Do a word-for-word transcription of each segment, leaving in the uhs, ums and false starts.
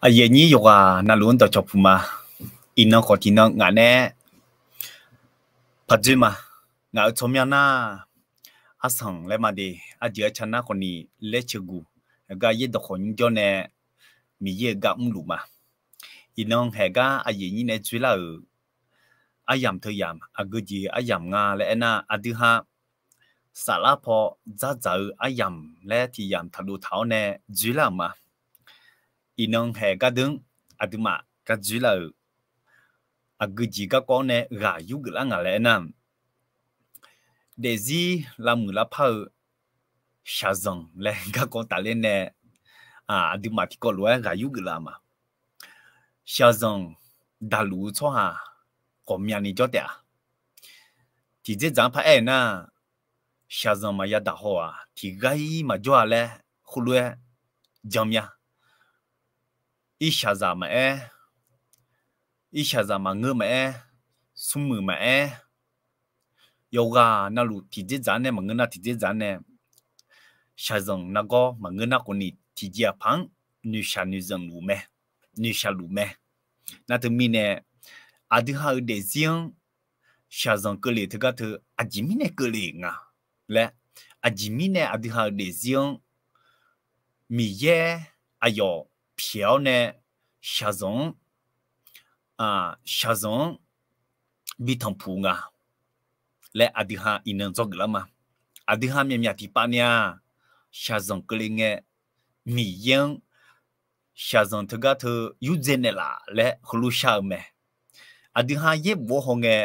Aqyuif aqnyir yawqghaq navluf-anr dawqcawq puq ma. Iqnan khawf tiqnan ngaq nae paqdzoer ma. Ngaq-euq tsawrmyanr nar, arsanq laer ma de, arjeuq arca nar khawf ni laer ceuguq, gar yaerdawq khawf nymr jawr nae Miqyaer-euq gar mrluf ma. Iqnan haeq gar aqyuif aqnyir nae dzoerlar-euq aryamq teuyamq aqgeu jeq aryamq nga laer aernar, aqdui ha saflar paw dzardzaq-eu aryamq laer tiq yamq taqdov taq-awr nae dzoerlar-euq ma. Iqnan haeq gardeuq-anr aqduimaf gar dzoerlar-euq aqgeu jeq garkawv-anr nae ghaq yurgeuf lar nga laer aernar, daefzir lavmuiq lavpar-eu shaqzanq laer garkawv tafler nae, aqduimaf tiqkawv lof-aer ghaq yurgeuf laf ma. Shaqzanq daqluf-eu tsawrhaq ghawqmyani jawr taef-a. Tiqdzerdzaq-anr paraer-eu nar, shaqzanq maqya daq haw-aq, tiqghaq-ir maqjawr-a laer heulof-aer janmya. Irshaqzaq maqaer, irshaqzaq maqngeur maqaer, smrmuiq maqaer, yawqghaq navluf tiqdzerdzaq-anr nae maqngeur nar tiqdzerdzaq-anr nae, shaqzanq nargawr maqngeur nar khawf ni tiqjeq aqpaq-anr noeqshaq noeqzanq luf mae, noeqshaq luf mae. Nar teumirnae, aqdui ha-euq daefzir-anr shaqzanq keuvle teugar teu aqjeq mirnae keuvle nga laer, aqjeq mirnae aqdui ha-euq daefzir-anr Miqyaer aqyawf pyaeq-awr nae shaqzanq-anr, shaqzanq-anr bi tanqpuq nga laer aqdui ha iqnan dzawgeuf lar ma. Aqdui ha myaqmyaq tiqpav ni-a, shaqzanq keuvle ngae Miqyaer-anr shaqzanq teugar teu yurdzae naeqlaf laer heulof shar-eu mae. Aqdui ha yaerbof-anr haw ngae,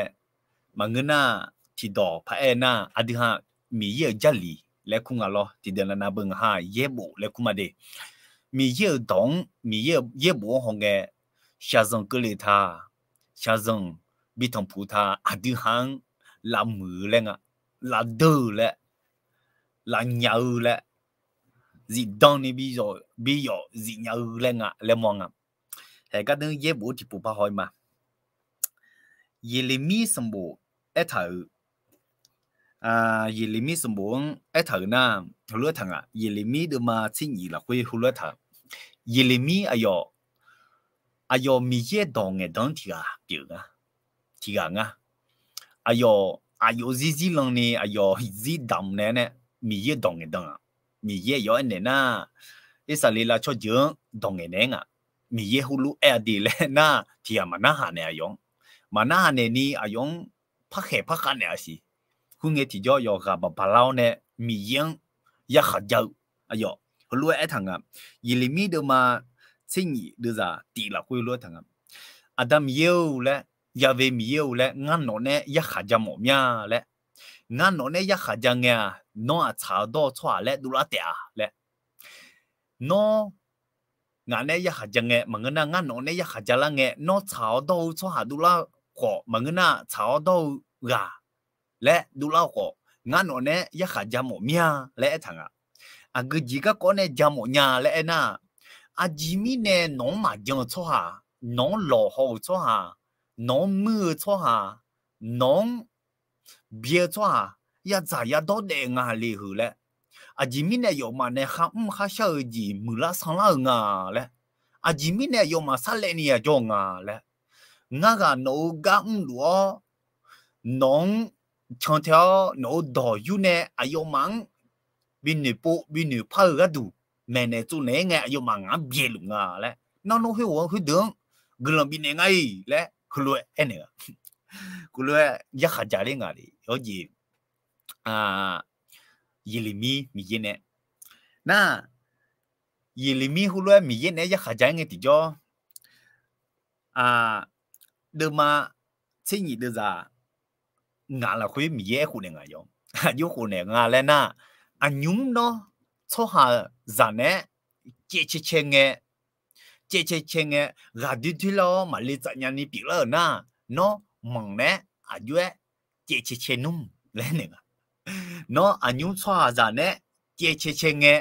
maqngeur nar, tiqdawq paraer nar, aqdui ha Miqyaer-euq jarlif laer kur nga lawr. Tiqdeuq navnav beu ngaq ha yaerbof laer kur ma de. Miqyaer-euq dawq-anr Miqyaer-euq yaerbof-anr haw ngae, shaqzanq keuvle ta, shaqzanq bi tanqpuq ta, aqdui ha-anr lavmuiq-eu laer nga, lavdeur-eu laer, lavnyaf-eu laer, zifdan ni bi yawf zifnyaf-eu laer nga laer mawr nga. Haeq gardeuq yaerbof-eu tiqpov par haw-ir ma. Yeqleqmir sanqbof aertaq-euq, Yeqleqmir sanqbof-anr aertaq-euq nar, heulof-aer taq nga. Yeqleqmir deuvma tser nyif lafkhoer heulof-aer taq-euq. Yeqleqmir aqyawf, aqyawf Miqyaer dawq ngaeqdan-anr tiqghaq pyeuf nga, tiqghaq nga. Aqyawf, aqyawf zir zir lan ni aqyawf zir damq naeq-aer nae Miqyaer dawq ngaeqdan-aq, Miqyaer aqyawf aernaeq nar, Irsaqleqlav tsawrjeuq-anr dawq ngaeqnaeq-aer nga. Miqyaer heulof-aer aqdui laer nar tiqghaq maqnarhaq naeq aqyawf-anr, maqnarhaq naeq ni aqyawf-anr parkhaeq parkhav naeq-a siq. Khoerngae tiqjawr yawqghaq baqbaq lar-awr nae Miqyaer-anr yarkhaq ja-eu aqyawf heulof-aer aertaq nga. Yeqleqmir deuvma tser nyif deuvzaq tif lafkhoer lof-aer taq nga. Aqda Miqyaer-or laer, Yaqve Miqyaer-or laer, ngar nawq nae yarkhaq ja mawf mya laer. Ngar nawq nae yarkhaq ja ngae-aq, nawr-aq tsaq-awr dawr-eu tsawrhaq laer dovlar taef-a laer. Nawr ngaq nae yarkhaq ja ngae maqngeur nar, ngar nawq nae yarkhaq ja lar ngae, nawr tsaq-awr dawr-eu tsawrhaq dovlar khawf maqngeur nar, tsaq-awr dawr-eu ghaq laer dovlar-eu khawf, ngar nawq nae yarkhaq ja mawf mir-a laer aertaq nga. Aqgeu jeq garkawv nae ja mawf nya laer aernar, aqjeq mirnae nawq-anr maqjan-eu tsawrhaq, nawq-anr lawqhaw-euq tsawrhaq, nawq-anr muir-eu tsawrhaq, nawq-anr byae-eu tsawrhaq yadzaq yadawr daef nga le heu laer, aqjeq mirnae yawfmaf nae kharmr kharshar-eu jeq muiqlar sanlar-eu nga laer, aqjeq mirnae yawfmaf sarlaevni yajawr-eu nga laer, ngar ghaq nawq-euq gar mrluf-awr, nawq-anr cantae-awr nawq-euq dawq yur nae aqyawfmaf-anr bi noeqpov bi noeqpar-eu gharduq maeqnaeq tsovnaeq-aer ngae, aqyawfmaf ngaq-anr byaeluf nga laer, nar nawr khoerghaq-anr khoerdeuq-anr guiqlanq bifnaeq nga-iq laer heulof-aer aernaeq-a. Heulof-aer yarkhaq ja ler nga le. Awr jeq Yeqleqmir Miqyaer nae, nar, Yeqleqmir heulof-aer Miqyaer naeq-aer yarkhaq ja-aer ngae tiqjawr, deuvma tser nyif deuvzaq ngaq lafkhoer Miqyaer aerkhof naeq nga yawr. Aqjox khof naeq nga laer nar, aqnymr nawr tsawrhaqzaq naeq-aer caev cae cae ngae, caev cae cae ngae, ghaqdoer doer lar-awr maqle tsaf nyani pyeuflar-euq nar, nawr manq naeq-aer aqjox-aer caev cae cae nmr laer naeq nga. Nawr aqnymr tsawrhaqzaq naeq-aer caev cae cae ngae,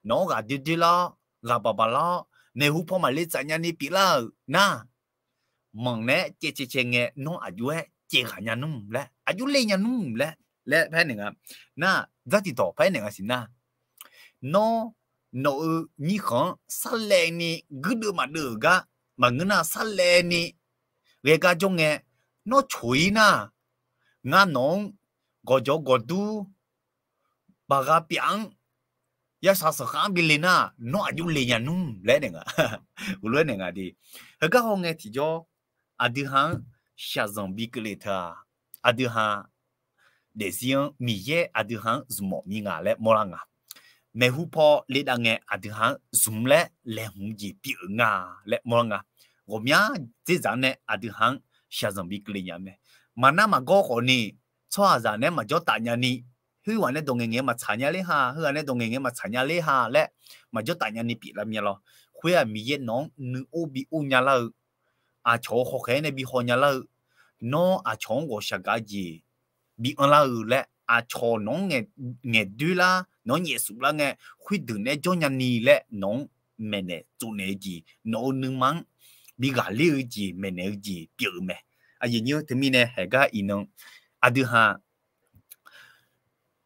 nawq-anr ghaqdoer doer lar-awr ghaq baq baq lar-awr maeqhu paw maqle tsaf nyani pyeuflar-euq nar, manq naeq-aer caev cae cae ngae, nawr aqjox-aer caev ghaq nya nmr laer, aqjox le nya nmr laer, laer paraer naeq nga. Nar, dzartiq dawq paraer naeq nga siq nar, nawr nawq-euq nyirkhanq-anr sarlaevni guirdeuv maqdeuv-euq gar maqngeur nar, sarlaevni ghae gar jawr ngae, nawr coq-ir nar, ngar nawq-anr gawqjawq gawqdur baqgha pyaf-anr, yashaq sanqkhav-anr bi le nar, nawr aqjox le nya nmr laer naeq nga. Uqlof-aer naeq nga de. Heugar haw ngae tiqjawr, aqdui ha-anr shaqzanq bi keuvle teu-aq, aqdui ha daefzir-anr Miqyaer aqdui ha-anr zmq mawf mir nga laer mawrlar nga. Maeqhu paw le dav ngae aqdui ha-anr zmq laer laeqhmq jeq pyeuf-euq nga laer mawrlar nga. Ghawqmya dzerdzaq nae aqdui ha-anr shaqzanq bi keuvle nya mae. Maqnar maqgawr khawfni, tsawrhaqzaq nae maqjawr taf nyani, khoerghaq nae dawq ngaeq ngaeq-aer maqtsaq nya ler ha, khoerghaq nae dawq ngaeq ngaeq-aer maqtsaq nya ler ha laer maqjawr taf nyani pyeuflar mya lawr. Khoer-aq Miqyaer nawq-anr nuior bi or nya lar-eu, aqcawq-euq hawkhaeq-aer nae bi haw nya lar-eu, nawr aqcawq-anr ghawqshaq gaq-eu jeq bi anrlar-eu laer, aqcawq nawq-anr ngaeqdoer lar, nawq-anr nyaefsuf lar ngae, khoerdeuq nae jawr nyani laer nawq-anr maeqnaeq tsovnaeq-eu jeq, nawq-euq nuima-anr bi ghaqler-eu jeq, maeqnaeq-eu jeq pyeuf-eu mae. Aqyuif nyir-eu teumirnae haeqgar iqnan, aqdui ha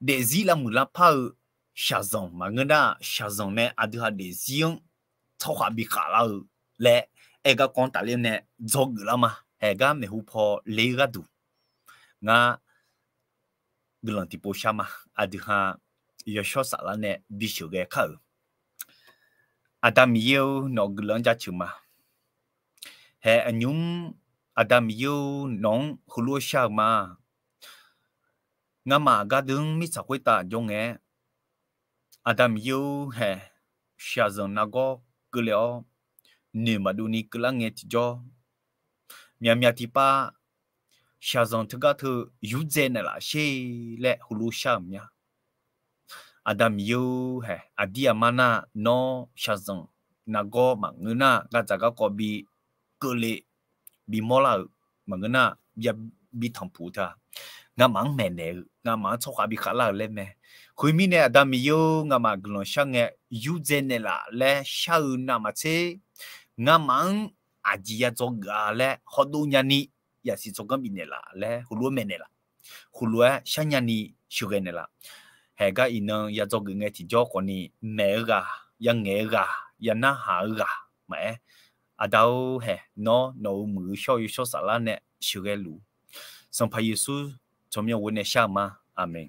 daefzir lavmuiq lavpar-eu shaqzanq maqngeur nar, shaqzanq nae aqdui ha daefzir-anr tsawrhaq bi khaflar-eu laer aer garkawv-anr tafler nae dzawgeuf lar ma. Haeqgar maeqhu paw le-eu gharduq ngar guiqlanq tiqpov shar ma. Aqdui ha yawshawr saflar nae bisheuq ghae kar-euq, Aqda Miqyaer-or, nawq-eu guiqlanq-anr jaceuq ma. Haeq aqnymr, Aqda Miqyaer-or, nawq-anr heulof-aer shar-eu ma. Ngamaf gardeuv-anr mirtsaq khoertav jawr ngae-aer, Aqda Miqyaer-or, haeq shaqzanq nargawr keuvle-awr, noeq maqdov ni keuvlar ngae tiqjawr, myaqmyaq tiqpav shaqzanq teugar teu yurdzae naeqlaf sher laer heulof shar-euq mya. Aqda Miqyaer-or, haeq aqdir aqma nar nawr shaqzanq nargawr maqngeur nar, gardzaq garkawv bi keuvle bimawr lar-euq maqngeur nar, bi tanqpuq teu-aq, ngamaf-anr maeqnaeq-eu, ngamaf-anr tsawrkhav bi khaflar-euq laer mae. Khoermirnae Aqda Miqyaer-or, ngamaf guiqlanq shar ngae, yurdzae naeqlaf laer shar-eu navmaqtser, ngamaf-anr aqjeq ya dzawgeuf-a laer hawdov nyani, yasiq tsawrganr bifnaeq laf laer heulof-aer maeqnaeq laf. Heulof-aer sharnya ni sheuqghae naeq laf. Haeqgar iqnan ya dzawgeuf ngae tiqjawr khawfni, maeq-eu ghaq, ya ngaeq-eu ghaq, ya narhaq-eu ghaq maqaer, Aqda-or, haeq nawr nawq-euq muiq-eu shawr-eu yawshawr saflar nae sheuqghae luf-ur. Sanqpaq Yeqsur tsawrmyanr ghoe nae shar-eu ma. Aqmeq.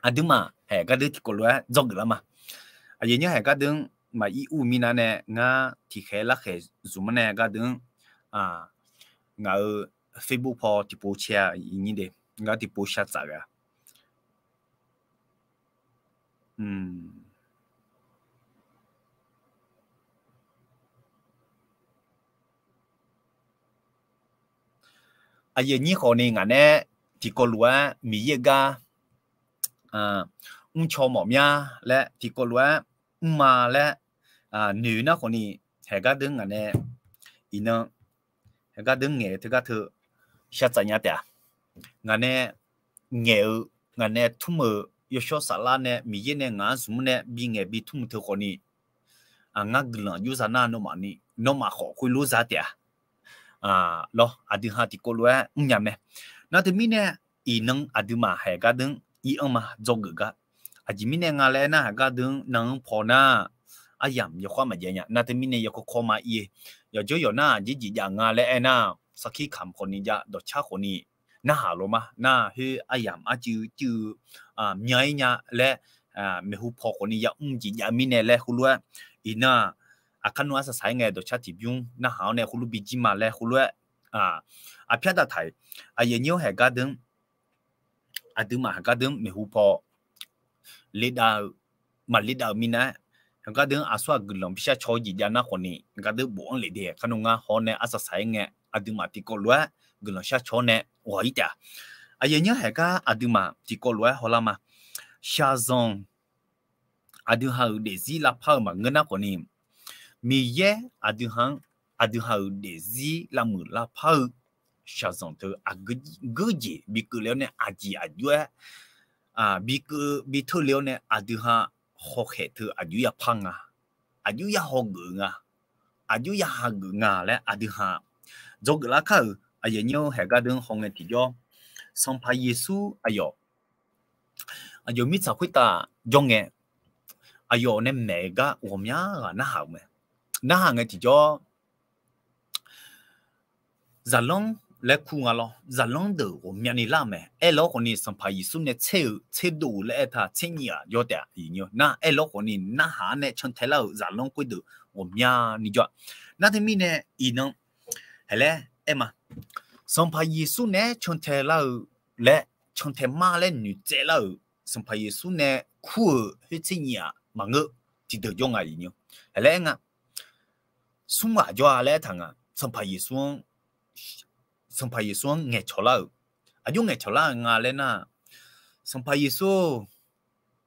Aqduimaf haeq gardeuv tiqkawv lof-aer dzawgeuf lar ma. Aqyuif nyir haeq gardeuv-anr maqir ur mirnav nae ngar tiqkhaeq larkhaeq zmq-anr nae gardeuv-anr ngaq-euq Facebook paw tiqpov cae-a, iqnyir de, ngar tiqpov shar tsaf ghae-a. Aqyuif nyir khawfni ngaq nae tiqkawv lof-aer Miqyaer gar mrcaw mawf mya laer, tiqkawv lof-aer mrma laer noeq nar khawfni, haeq gardeuv ngaq nae iqnan haeq gardeuv ngaeq-eu teugar teu shar tsaf nya taef-a. Ngaq nae ngaeq-eu, ngaq nae tmr-euq yawshawr saflar nae Miqyaer nae ngaq-anr zmq-anr nae bingaeq bi tmr-eu teu khawfni, ngar guiqlanq aqjox za nar nawmaf ni, nawmaf khawf khoerlof za taef-a. Lawr, aqdui ha tiqkawv lof-aer mrnya mae. Nar teumirnae iqnan aqduimaf haeq gardeuv-anr ir-anr ma dzawgeuf gar. Aqjeq mirnae nga laer aernar, haeq gardeuv-anr nan-anr paw nar, aryamq yawkhav maqjav nya. Nar teumirnae yawkawr kawr ma ir-e. Yawqjawr yawq nar aqjeq jeq jav nga laer aernar, sarkir kamq khawfni jav, dawqcar khawfni narhaq lof ma. Nar khoer aryamq arcuiv cuiv-eu myan-ir nya laer, maeqhu paw khawfni yamr jeq jav mirnae laer khoerlof-aer, iqnan-aq, aqkar nmr arsaq saq-aer ngae dawqcar tiqbymr narhaq-awr nae khoerlof bijir ma laer khoerlof-aer, aqpyar daqtaq-iq, aqyuif nyir-or, haeq gardeuv-anr aqduimaf haeq gardeuv-anr maeqhu paw ledav-eu, maqledav-euq minav-aer, haeq gardeuv-anr aqsur aq guiqlanq bishar caw-eu jeq jav nar khawfni, gardeuv bof-anr lef de, kar nmr ngar haw-awr nae arsaq saq-aer ngae, aqduimaf tiqkawv lof-aer guiqlanq shar caw-awr nae ghawq-ir taef-a. Aqyuif nyir-or, haeq gar aqduimaf tiqkawv lof-aer hawlar ma. Shaqzanq aqdui ha-euq daefzir lavpar-eu maqngeur nar khawfni, Miqyaer aqdui ha-anr, aqdui ha-euq daefzir lavmuiq lavpar-eu shaqzanq teu aqgeu jeq bi keuvle-awr nae aqjeq aqjox-aer bi keuv bi teurle-awr nae aqdui ha hawkhaeq teu aqjox yapar nga, aqjox ya hawgeuf nga, aqjox ya hageuf nga laer aqdui ha dzawgeuf lar kar-euq. Aqyuif nyir-or, haeq gardeuv-anr hawngae tiqjawr, Sanqpaq Yeqsur aqyawf aqyawf mirtsaq khoertav jawr ngae, aqyawf nae maeq-eu gar ghawqmya ghaq narhaq-euq mae. Narhaq ngae tiqjawr, zaqlanr laer kur nga lawr, zaqlanr deuq ghawqmyani lar-eu mae. Aerlawr khawfni Sanqpaq Yeqsur nae tser-eu tserdov-eu laer aer ta tser nyiq ghaq jawr taef-a. Nar aerlawr khawfni narhaq-anr nae cantae lar-euq zaqlanr khoerdeuq ghawqmyani jawr-a. Nar teumirnae iqnan haeq laer aer ma. Sanqpaq Yeqsur nae-aer cantae lar-eu laer, cantae mar laer noeqtsaev lar-euq Sanqpaq Yeqsur nae kur-euq khoertser nyiq ghaq maqngeur, tiqdeuq jawr nga iqnymr. Haeq laer aer nga, smr ghaq jawr-a laer aertaq nga. Sanqpaq Yeqsur-anr, Sanqpaq Yeqsur-anr ngaeqcawq lar-euq, aqjox ngaeqcawq lar-eu nga laer nar, Sanqpaq Yeqsur-or,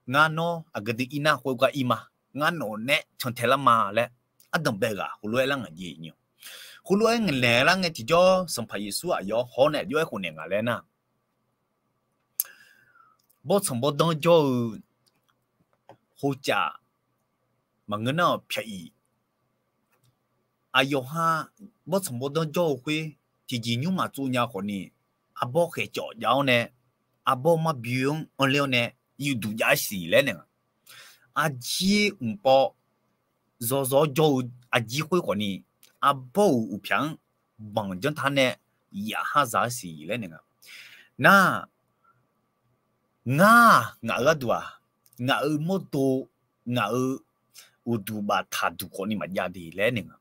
ngar nawr aqgeu dui ir nar khoergar ir ma. Ngar nawq nae cantae lar ma laer ardanq bae ghaq heulof-aer lar ngaq jeq iqnymr. Heulof-aer ngaeqnaeq lar ngae tiqjawr, Sanqpaq Yeqsur aqyawf-anr hawr nae aqjox-aer khofnaeq nga laer nar, bawrtsanq bawrdanr jawr-eu hocaf maqngeur nar-awq pyaq-iq, aqyawf ha bawrtsanq bawrdanr jawr-eu khoer tiqjeq nymr maqtsov nya khawfni, arbawr khaeqcawf jav-awr nae, arbawr marbi-anr anrler-awr nae, yufduq jav-aer siq laer naeq nga. Arjir mqpawv zawzawr jawr-eu arjir khoer khawfni, arbawr-euq uqpyaq-anr banq janrta nae yaf har za-aer siq laer naeq nga. Nar, ngar-aq, ngaq-euq gharduq-aq, ngaq-euq mawrdo, ngaq-euq uqduq baftaq duq khawfni maqjav de laer naeq nga.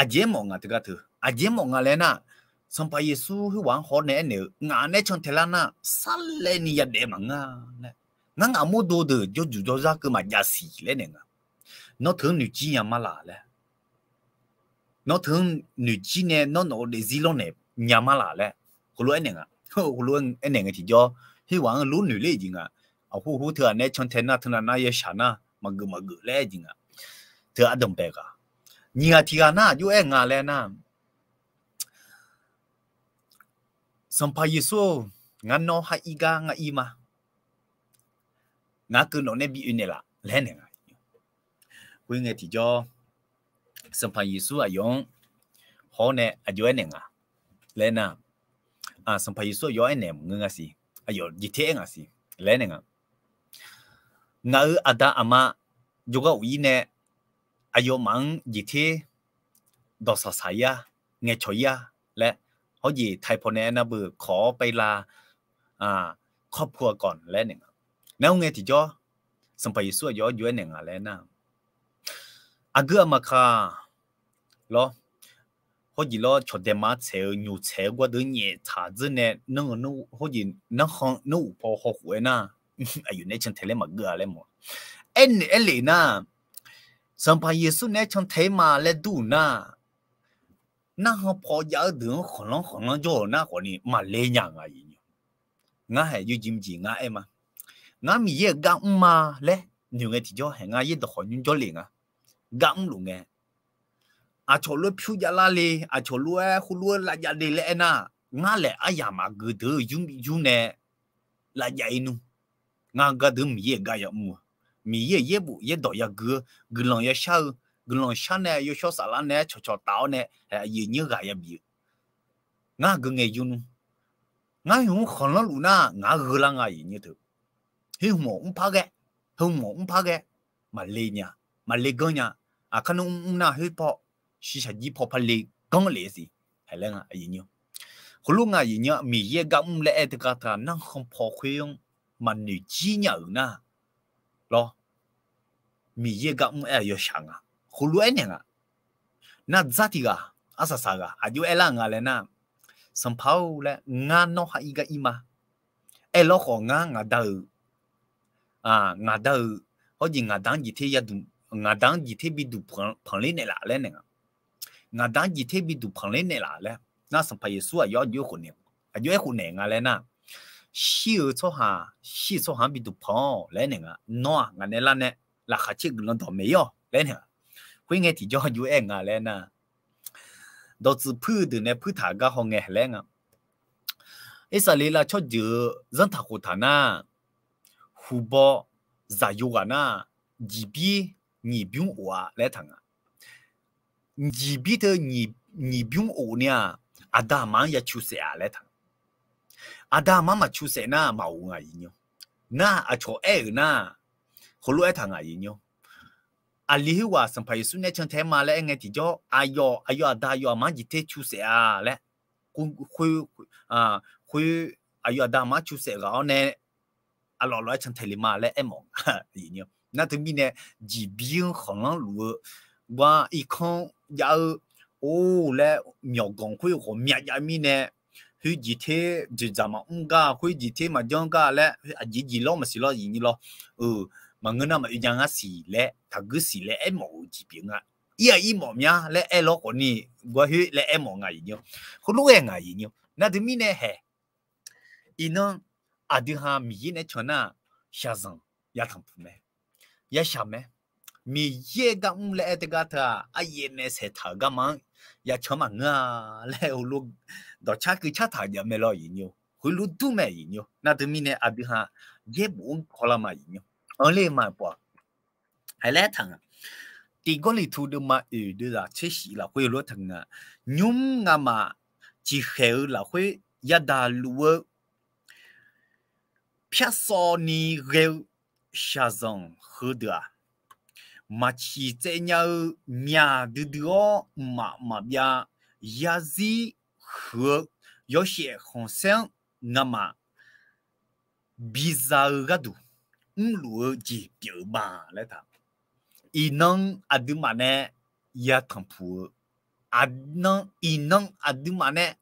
Aqjeq aermawf nga teugar teu, aqjeq aermawf nga laer nar, Sanqpaq Yeqsur khoerghaq-anr hawr nae aernaeq-eu, ngaq nae cantae lar nar, sarlaevni yadaef maqngeur-a laer, ngar ngaq mawrdo deuq jawrduq jawrzar keuv maqjav siq laer naeq nga. Nawr teu-anr noeqjir nya ma laq laer, nawr teu-anr noeqjir nae nawr nawq-eu daefzir lawrnaeq nya ma laq laer heulof aernaeq nga. Heulof aernaeq ngae tiqjawr, khoerghaq-anr lof noeq ler-eu jeq nga. Aqhur hur teughaq nae cantae nar, teunav nar yashaq nar, maqgeuf maqgeuf laer aer-eu jeq nga. Teu ardanq bae ghaq, nyiq ghaq tiq ghaq nar aqjox aer nga laer nar, Sanqpaq Yeqsur-or, ngar nawr har ir gar ngar ir ma. Ngaq keuv nawq nae bi oe naeqlaf laer naeq nga. Khoerngae tiqjawr, Sanqpaq Yeqsur aqyawf-anr hawr nae aqjox aernaeq nga laer nar, Sanqpaq Yeqsur aqyawf aernaeq maqngeur nga siq, aqyawf jeq ter aer nga siq laer naeq nga. Ngaq-euq aqda aqma jawrgar of ir nae aqyawfmaf-anr jeq ter dawqsaq saq ir-a, ngaeqcawq ir-a laer, hawrjeq taiq paw nae aernar beu kawq-awr paer lar, kawrpu-a kawq laer naeq nga. Nar-eu ngae tiqjawr, Sanqpaq Yeqsur aqyawf-anr jov-aer naeq nga laer nar, aqgeu aqmaqkaq lawr, hawrjeq lawr cawqdaema-anr tsaeq-eu nyoq tsaeq-eu gawrdeuv nyaef tsaq dzeur nae, hawrjeq nanrkhan nanruq paw hawkhof-aer nar, aqyawf nae cantae laer maqgeur-a laer mawf. Aernaeq aerlef nar, Sanqpaq Yeqsur nae cantae-ir ma laer dur-euq nar, narkhan paw jav-eu deuq-anr khanqlanr khanqlanr jawr-euq nar khawfni maqle nya nga iqnymr. Ngar haeq yawjeq mqjeq ngar aer ma. Ngar Miqyaer-euq gar mr ma laer noeq ngae tiqjawr haeq ngar yaerdawq khawf nymr jawrle nga. Gar mrluf ngae, aqcawq lof-aer pyur javlar le, aqcawq lof-aer heulof-aer lavjav le laer aernar, ngar laeq aryamq aqgeu deuq-eu yur yur nae lavjav-ir nmr. Ngar gardeuq Miqyaer-euq gar yamr-eu, Miqyaer-euq yaerbof yaerdawq yagui-eu, guiqlanq yashar-eu, guiqlanq shar nae yawshawr saflar nae-aer cawqcawq taf-awr nae aqyuif aqnyir ghaq yabif-eu, ngar aqgeu ngae yur nmr. Ngar hmq-anr khanqlanr luf nar ngaq-anr gheu lar nga iqnymr teu. Hmq-awq mrpar ghae, hmq-awq mrpar ghae, maqle nya, maqle ganr nya. Aqkar nmr mr nar khoer paw, shiqshaq jir paw par le ganr le siq. Heulof nga iqnymr, Miqyaer gar mr laer aer teugar teu-aq narkhan paw khoer-anr maqnoeq jir nya-euq nar lawr, Miqyaer gar mr aer-aq yawshaq nga. Heulof-aer naeq nga. Nardzar tiq ghaq, arsaq saq ghaq aqjox aerlar nga laer nar, Sanqpaq-or laer, ngar nawr har ir gar ir ma. Aerlawr khawf ngar ngaq da-euq, ngaq da-euq, hawrjeq ngaq da-anr jeq ter ya, ngaq da-anr jeq ter bi duq panqler naeqlaf laer naeq nga. Ngaq da-anr jeq ter bi duq panqler naeqlaf laer nar, Sanqpaq Yeqsur aqyawf aqjox aer khofnaeq, aqjox aer khofnaeq nga laer nar, shir-eu tsawrhaq, shir-eu tsawrhaq-anr bi duq panq-awq laer naeq nga. Nawr-aq ngaq nae lar nae laqkhaq caer guiqlanq dawqmaeq ir-awq laer naeq nga. Khoerngae tiqjawr aqjox aer nga laer nar, dawqtsuif puir-eu deuq nae puirtaq gar hawngae laer nga. Irsaqleqlav tsawrjeuq-eu zanrtaq khoftaq nar, huqbaw zaqyo ghaq nar, nyiq bir, nyiq bymr of-a laer taq nga. Nyiq bir teu, nyiq bymr of ni-aq, aqda aqma-anr ya cu saef-a laer taq. Aqda aqma-anr maq cu saef nar maq of nga iqnymr. Nar aqcawq aer-euq nar, heulof-aer taq nga iqnymr. Aqli khoerghaq Sanqpaq Yeqsur nae cantae ma laer aer ngae tiqjawr, aqyawf, aqyawf aqda aqyawf aqma jeq ter cu saef-a laer, khoer, khoer aqyawf aqda aqma cu saef ghaq-awr nae, aqlawf lof-aer cantae le ma laer aermawf. Nar teumirnae, jeqbir-anr khanqlanr luf-eu, gar irkanr jav-eu, or laer myawqganq khoer ghawqmya jav mirnae, khoer jeq ter dzoeqdzaq maqmr gar, khoer jeq ter maqjanr gar laer, aqjeq jeq lawr maqsiq lawr, iqnyir lawr, maqngeur nar maqoe nya ngar siq laer, taqguir siq laer aermawf-euq jeq pyeuf nga. Ir-aq irmawf mya laer aer lawr khawfni, gar khoer laer aermawf nga iqnyir. Heulof-aer nga iqnyir. Nar teumirnae hae, iqnan aqdui ha Miqyaer nae can nar, shaqzanq yatanq puq mae, yashaq mae. Miqyaer gar mr laer aer teugar teu-aq, aryaef nae saeqtaq-euq garma-anr yacan maqngeur-a laer heulof dawqcar keuv cartaq jav mae lawr iqnyir. Heulof dur mae iqnyir. Nar teumirnae aqdui ha yaerbof-anr kawvlar ma iqnyir. Anr ler ma pawf-aq, hae laer taq nga. Tiq Gawrliqtu deuvma oeq deuvzaq tser shif lafkhoer heulof-aer taq nga. Nymr ngamaf ciqkhaeq-eu lafkhoer yadaq luf-eu pyar sawv ni ghae-eu shaqzanq heudeuq-aq, maqciq tsaev nya-eu myaq duidui-awr mqmaq maqbyav yarzir huiq-eu yawshaef khanqsaer-anr ngamaf biza-eu gharduq mrluf-eu jeq pyeuf-eu ma laer taq. Iqnan aqduimaf nae yatanq puq-eu, iqnan aqduimaf nae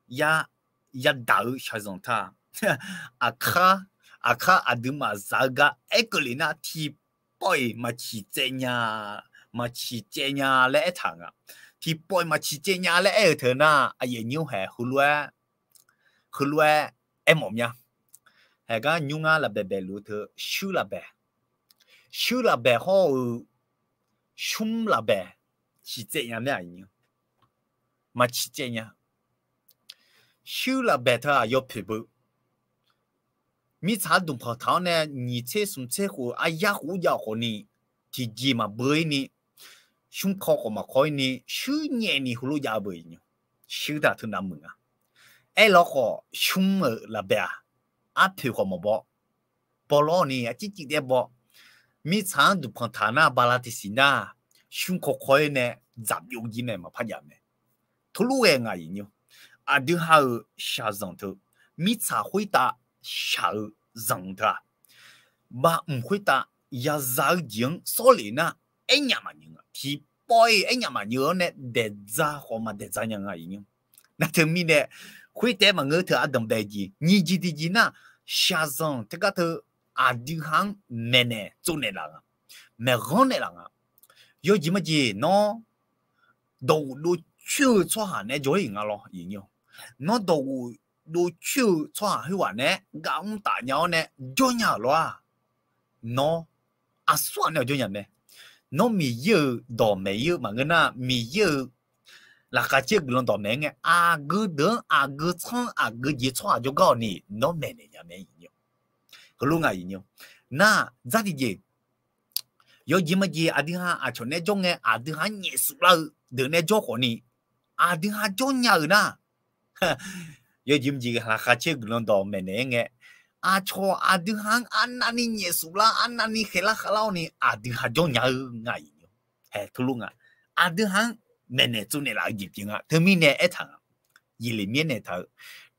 ya, yadaq-eu shaqzanq ta. Aqkar, aqkar aqduimaf zaq-eu gar aer keuvle nar, tiqpawf-iq maqciq tsaev nya, maqciq tsaev nya laer aertaq nga. Tiqpawf-iq maqciq tsaev nya laer aer-eu teu nar, aqyuif aqnyir hae heulof-aer, heulof-aer aermawf mya. Haegar nymr ngar lafbaeq baeq luf-eu teu, shuir lafbaeq, shuir lafbaeq hawr-eu shmr lafbaeq ciq tsaev nya mae-aq iqnyir. Maqciq tsaev nya. Shuir lafbaeq teu-aq yawpoeq beu. Mirtsaq-anr dmqpanq taq-awr nae nyiq tser smq tser khof aryar khof jav-awq khawfni, tiqjeq maqbeu-ir ni, shmr kaw khawf maqkaw-ir ni, shuir nyaef ni heulof jav-eu beu iqnyir. Shuir taq teu navmeuq nga. Aerlawkhawf shmr-euq lafbaeq-aq, arpoeq khawf maqbaw, bawlawr ni arcir cif daef baw. Mirtsaq-anr dmqpanq taq nar bala tiqsiq nar, shmr kaw kaw-ir nae dzaq byov jir mae maqpar jav mae. Teulof ghae nga iqnyir. Aqdui ha-euq shaqzanq teu, mirtsaq khoertav shaq-eu zanq teu-aq, baqmq khoertav yaza-eu jeq-anr sawr lef nar, aernyaf maqnyeuv nga. Tiqpawf-iq aernyaf maqnyeuv-awr nae daeqdza khawf maqdaeqdza nya nga iqnyir. Nar teumirnae, khoertaef maqngeur teu ardanq bae jeq nyiq jeq tiqjeq nar, shaqzanq teugar teu aqdui ha-anr maeqnaeq tsovnaeq laf nga, maeqghanr naeq laf nga. Yawjeq majeq nawr dawqghof dovcoer-eu tsawrhaq naeq-aer jawr-ir nga lawr iqnyir. Nawr dawqghof dovcoer-eu tsawrhaq khoerghaq naeq-aer gav mr taf nya-awr nae jawr nya-euq lawr-aq, nawr aqsurghaq nae-awq jawr nya mae. Nawr Miqyaer-euq dawqmaeq-ir-eu maqngeur nar, Miqyaer-euq laqkhaq caer-eu guiqlanq dawqmaeq-aer ngae, aqgeu deuq-anr aqgeu tsanr-anr aqgeu jeq tsawrhaq jawrgar-awq ni nawr maeqnaeq nya mae iqnyir. Heulof nga iqnyir. Nar dzar tiqjeq, yawjeq majeq aqdui ha aqcawq naeq-aer jawr ngae, aqdui ha-anr nyaef suf lar-eu deuq naeq-aer jawr khawfni, aqdui ha jawr nya-euq nar, yawjeq majeq laqkhaq caer-eu guiqlanq dawqmaeq naeq-aer ngae, aqcawq aqdui ha-anr arnavni nyaef suf lar, arnavni khaeqlar khavlar-awr ni aqdui ha jawr nya-eu nga iqnyir. Hae teulof nga. Aqdui ha-anr maeqnaeq tsovnaeq laf-eu jeq pyeuf nga. Teumirnae aertaq nga. Yeqleqmir naeq taq-eu,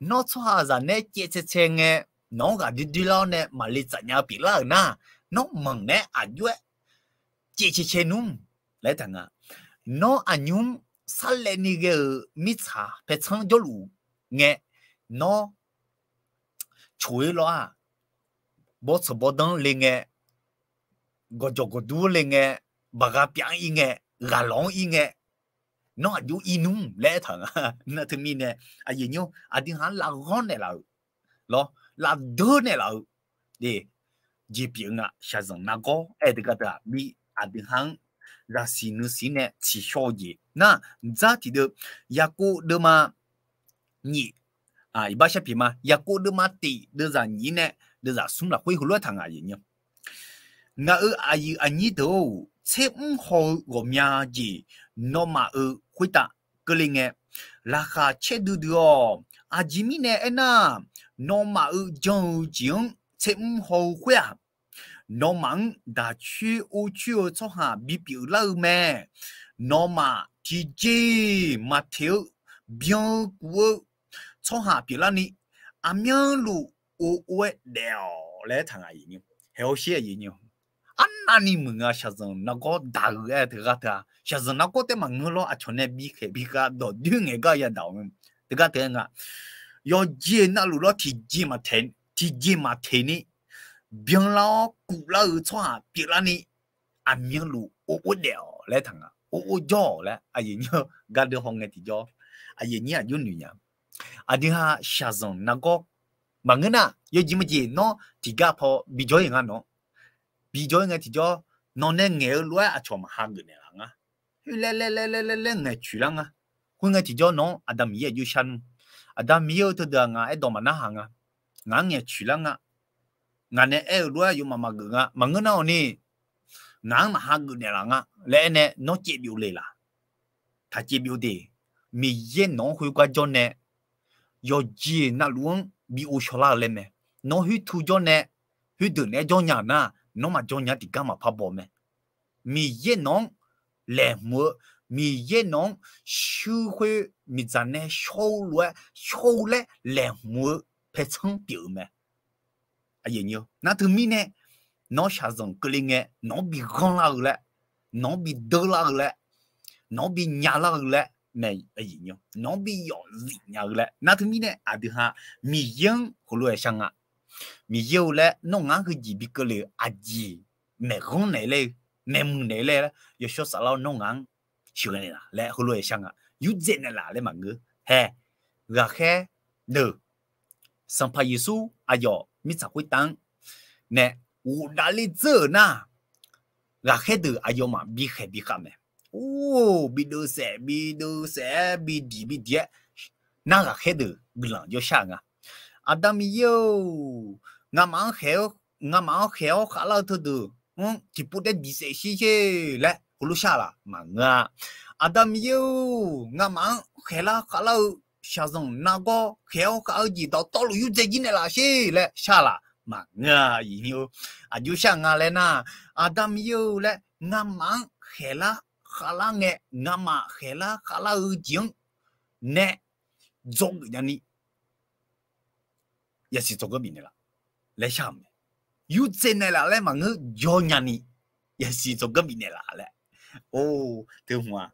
nawr tsawrhaqzaq naeq-aer caev cae cae ngae, nawq-anr ghaq doer doer lar-awr nae maqle tsaf nya-eu pyeuflar-euq nar, nawr manq naeq-aer aqjox-aer caev cae cae nmr laer taq nga. Nawr aqnymr sarlaevni ghae-euq mirtsaq paertsanr jawrluf ngae, nawr coq-ir lawr-aq, bawrtsanq bawrdanr le ngae, gawqjawq gawqdur le ngae, baqgha pyaf-anr ir ngae, ghaqlawq-anr ir ngae, nawr aqjox ir nmr laer aertaq nga. Nar teumirnae, aqyuif aqnyir aqdui ha-anr lavghanr naeqlaf-euq lawr, lavdeur naeqlaf-eu jeq pyeuf nga. Shaqzanq nargawr aer-eu teugar teu-aq, mir aqdui ha-anr zaqsiq nuisiq nae tsiqshawr-eu jeq nar, dzar tiqdeuv, Yaqkov deuvma nyiq, iqbax sharpiq ma, Yaqkov deuvma tiq deuvzaq nyiq-ir nae deuvzaq smr lafkhoer heulof-aer taq nga iqnyir. Ngaq-euq aqyuif aqnyir deuq-or, tsermr haw-eu ghawqmya jeq nawmaf-euq khoertav keuvle ngae, laqkhaq caerdui dui-awq. Aqjeq mirnae aernar, nawmaf-euq jan-eu jeq-anr tsermr haw-eu khoer-aq, Nawmaf-anr daq coer or coer-eu tsawrhaq bipyeuf lar-eu mae. Nawmaf tiqjeq maqteq-eu byan-eu kuv-eu tsawrhaq pyeuflarni, aqmyanluf or or-aer daef-awq laer taq nga. Haeq hawsher aqyuif nyi, arnavni muiq nga. Shaqzanq nargawr daq-eu aer teughaq teu-a, shaqzanq nargawr taef maqngeur lawr, aqcawq nae bikhaeq bikhav dawqdoer ngaeq gar yadaq-awq. Teughaq teu-aer nga, yawqjeq navluf lawr tiqjeq maqteq ni byanlar-awr kuvlar-eu tsawrhaq pyeuflarni, aqmyanluf or or daef-awq laer taq nga. Or or jawr-awq laer aqyuif nyi-eu gardeuv hawngae tiqjawr, aqyuif nyi aqjox noeq nya. Aqdui ha shaqzanq nargawr maqngeur nar, yawjeq maqjeq nawr tiqgar paw bijawr-ir nga nawq. Bijawr-ir ngae tiqjawr, nawq nae ngaeq-eu lof-aer aqcawq maqha geuf naeqlaf nga. Khoer laer laer laer laer laer ngaeqcoeq lar nga. Khoerngae tiqjawr nawq-anr Aqda Miqyaer aqjox shar nmr. Aqda Miqyaer-eu teudeuq-aq ngaq aerdawq maqnarhaq nga. Ngaq-anr ngaeqcoeq lar nga. Ngaq nae aer-eu lof-aer yawmaf maqgeuf nga. Maqngeur nar-awq ni, ngaq-anr maqha geuf naeqlaf nga laer aernae nawr caevbyov le laq. Taq caevbyov de. Miqyaer nawq-anr khoergar jawr nae yawqjeq navluf-anr bi ghovshaw lar-eu laer mae. Nawr khoertu jawr nae khoerdeuq naeq-aer jawr nya-euq nar, nawr maqjawr nya tiqgar maqpar baw mae. Miqyaer nawq-anr laeqhmq-eu, Miqyaer nawq-anr shuir khoer miqdzaq nae shawr-eu lof-aer shawr-eu laer laeqhmq-eu paertsanr pyeuf-eu mae. Nar teumirnae nawr shaqzanq keuvle ngae nawq-anr bi ghanrlar-eu laer, nawq-anr bi deurlar-eu laer, nawq-anr bi nyalar-eu laer, nawq-anr bi yawfzif nya-eu laer, nar teumirnae aqdui ha Miqyaer-anr heulof-aer shar nga. Miqyaer-eu laer nawr ngaq-anr heujeq bi keuvle-euq aqjeq maeqghanr naeq-eu laer-eu, maeqmuiq naeq-eu laer-eu laer yawshawr saflar-awr nawr ngaq-anr sheuqghae naeqlaf laer heulof-aer shar nga. Yurdzae naeqlaf laer maqngeur. Hae, ghaqkhaer deuq Sanqpaq Yeqsur aqyawf mirtsaq khoertav-anr nae ghofdav ler dzeur-euq nar, ghaqkhaer deuq aqyawfmaf bikhaeq bikhav mae. Or, bi deuvsaef bi deuvsaef-aer bi diq bi diq-aer nar ghaqkhaer deuq guiqlanq jawr shar-eu nga. Aqda Miqyaer-or, ngamaf-anr khaeq-awr khavlar-eu teudeuq-anr tiqpov taer diq saef shir sher laer heulof shar laf maqngeur-a. Aqda Miqyaer-or, ngamaf-anr khaeqlar khavlar-eu shaqzanq nargawr khaeq-awr khav-eu jeq dawqtawvluf yurdzae jir naeqlaf sher laer shar laf maqngeur-a. Aqjox shar nga laer nar, Aqda Miqyaer-or laer ngamaf-anr khaeqlar khavlar ngae, ngamaf khaeqlar khavlar-eu jeq-anr nae dzawgeuf nyani yasiq tsawrganr bifnaeq laf laer shar-euq mae. Yurdzae naeqlaf laer maqngeur, jawr nyani yasiq tsawrganr bifnaeq laf laer. Or, teu hmq-aq,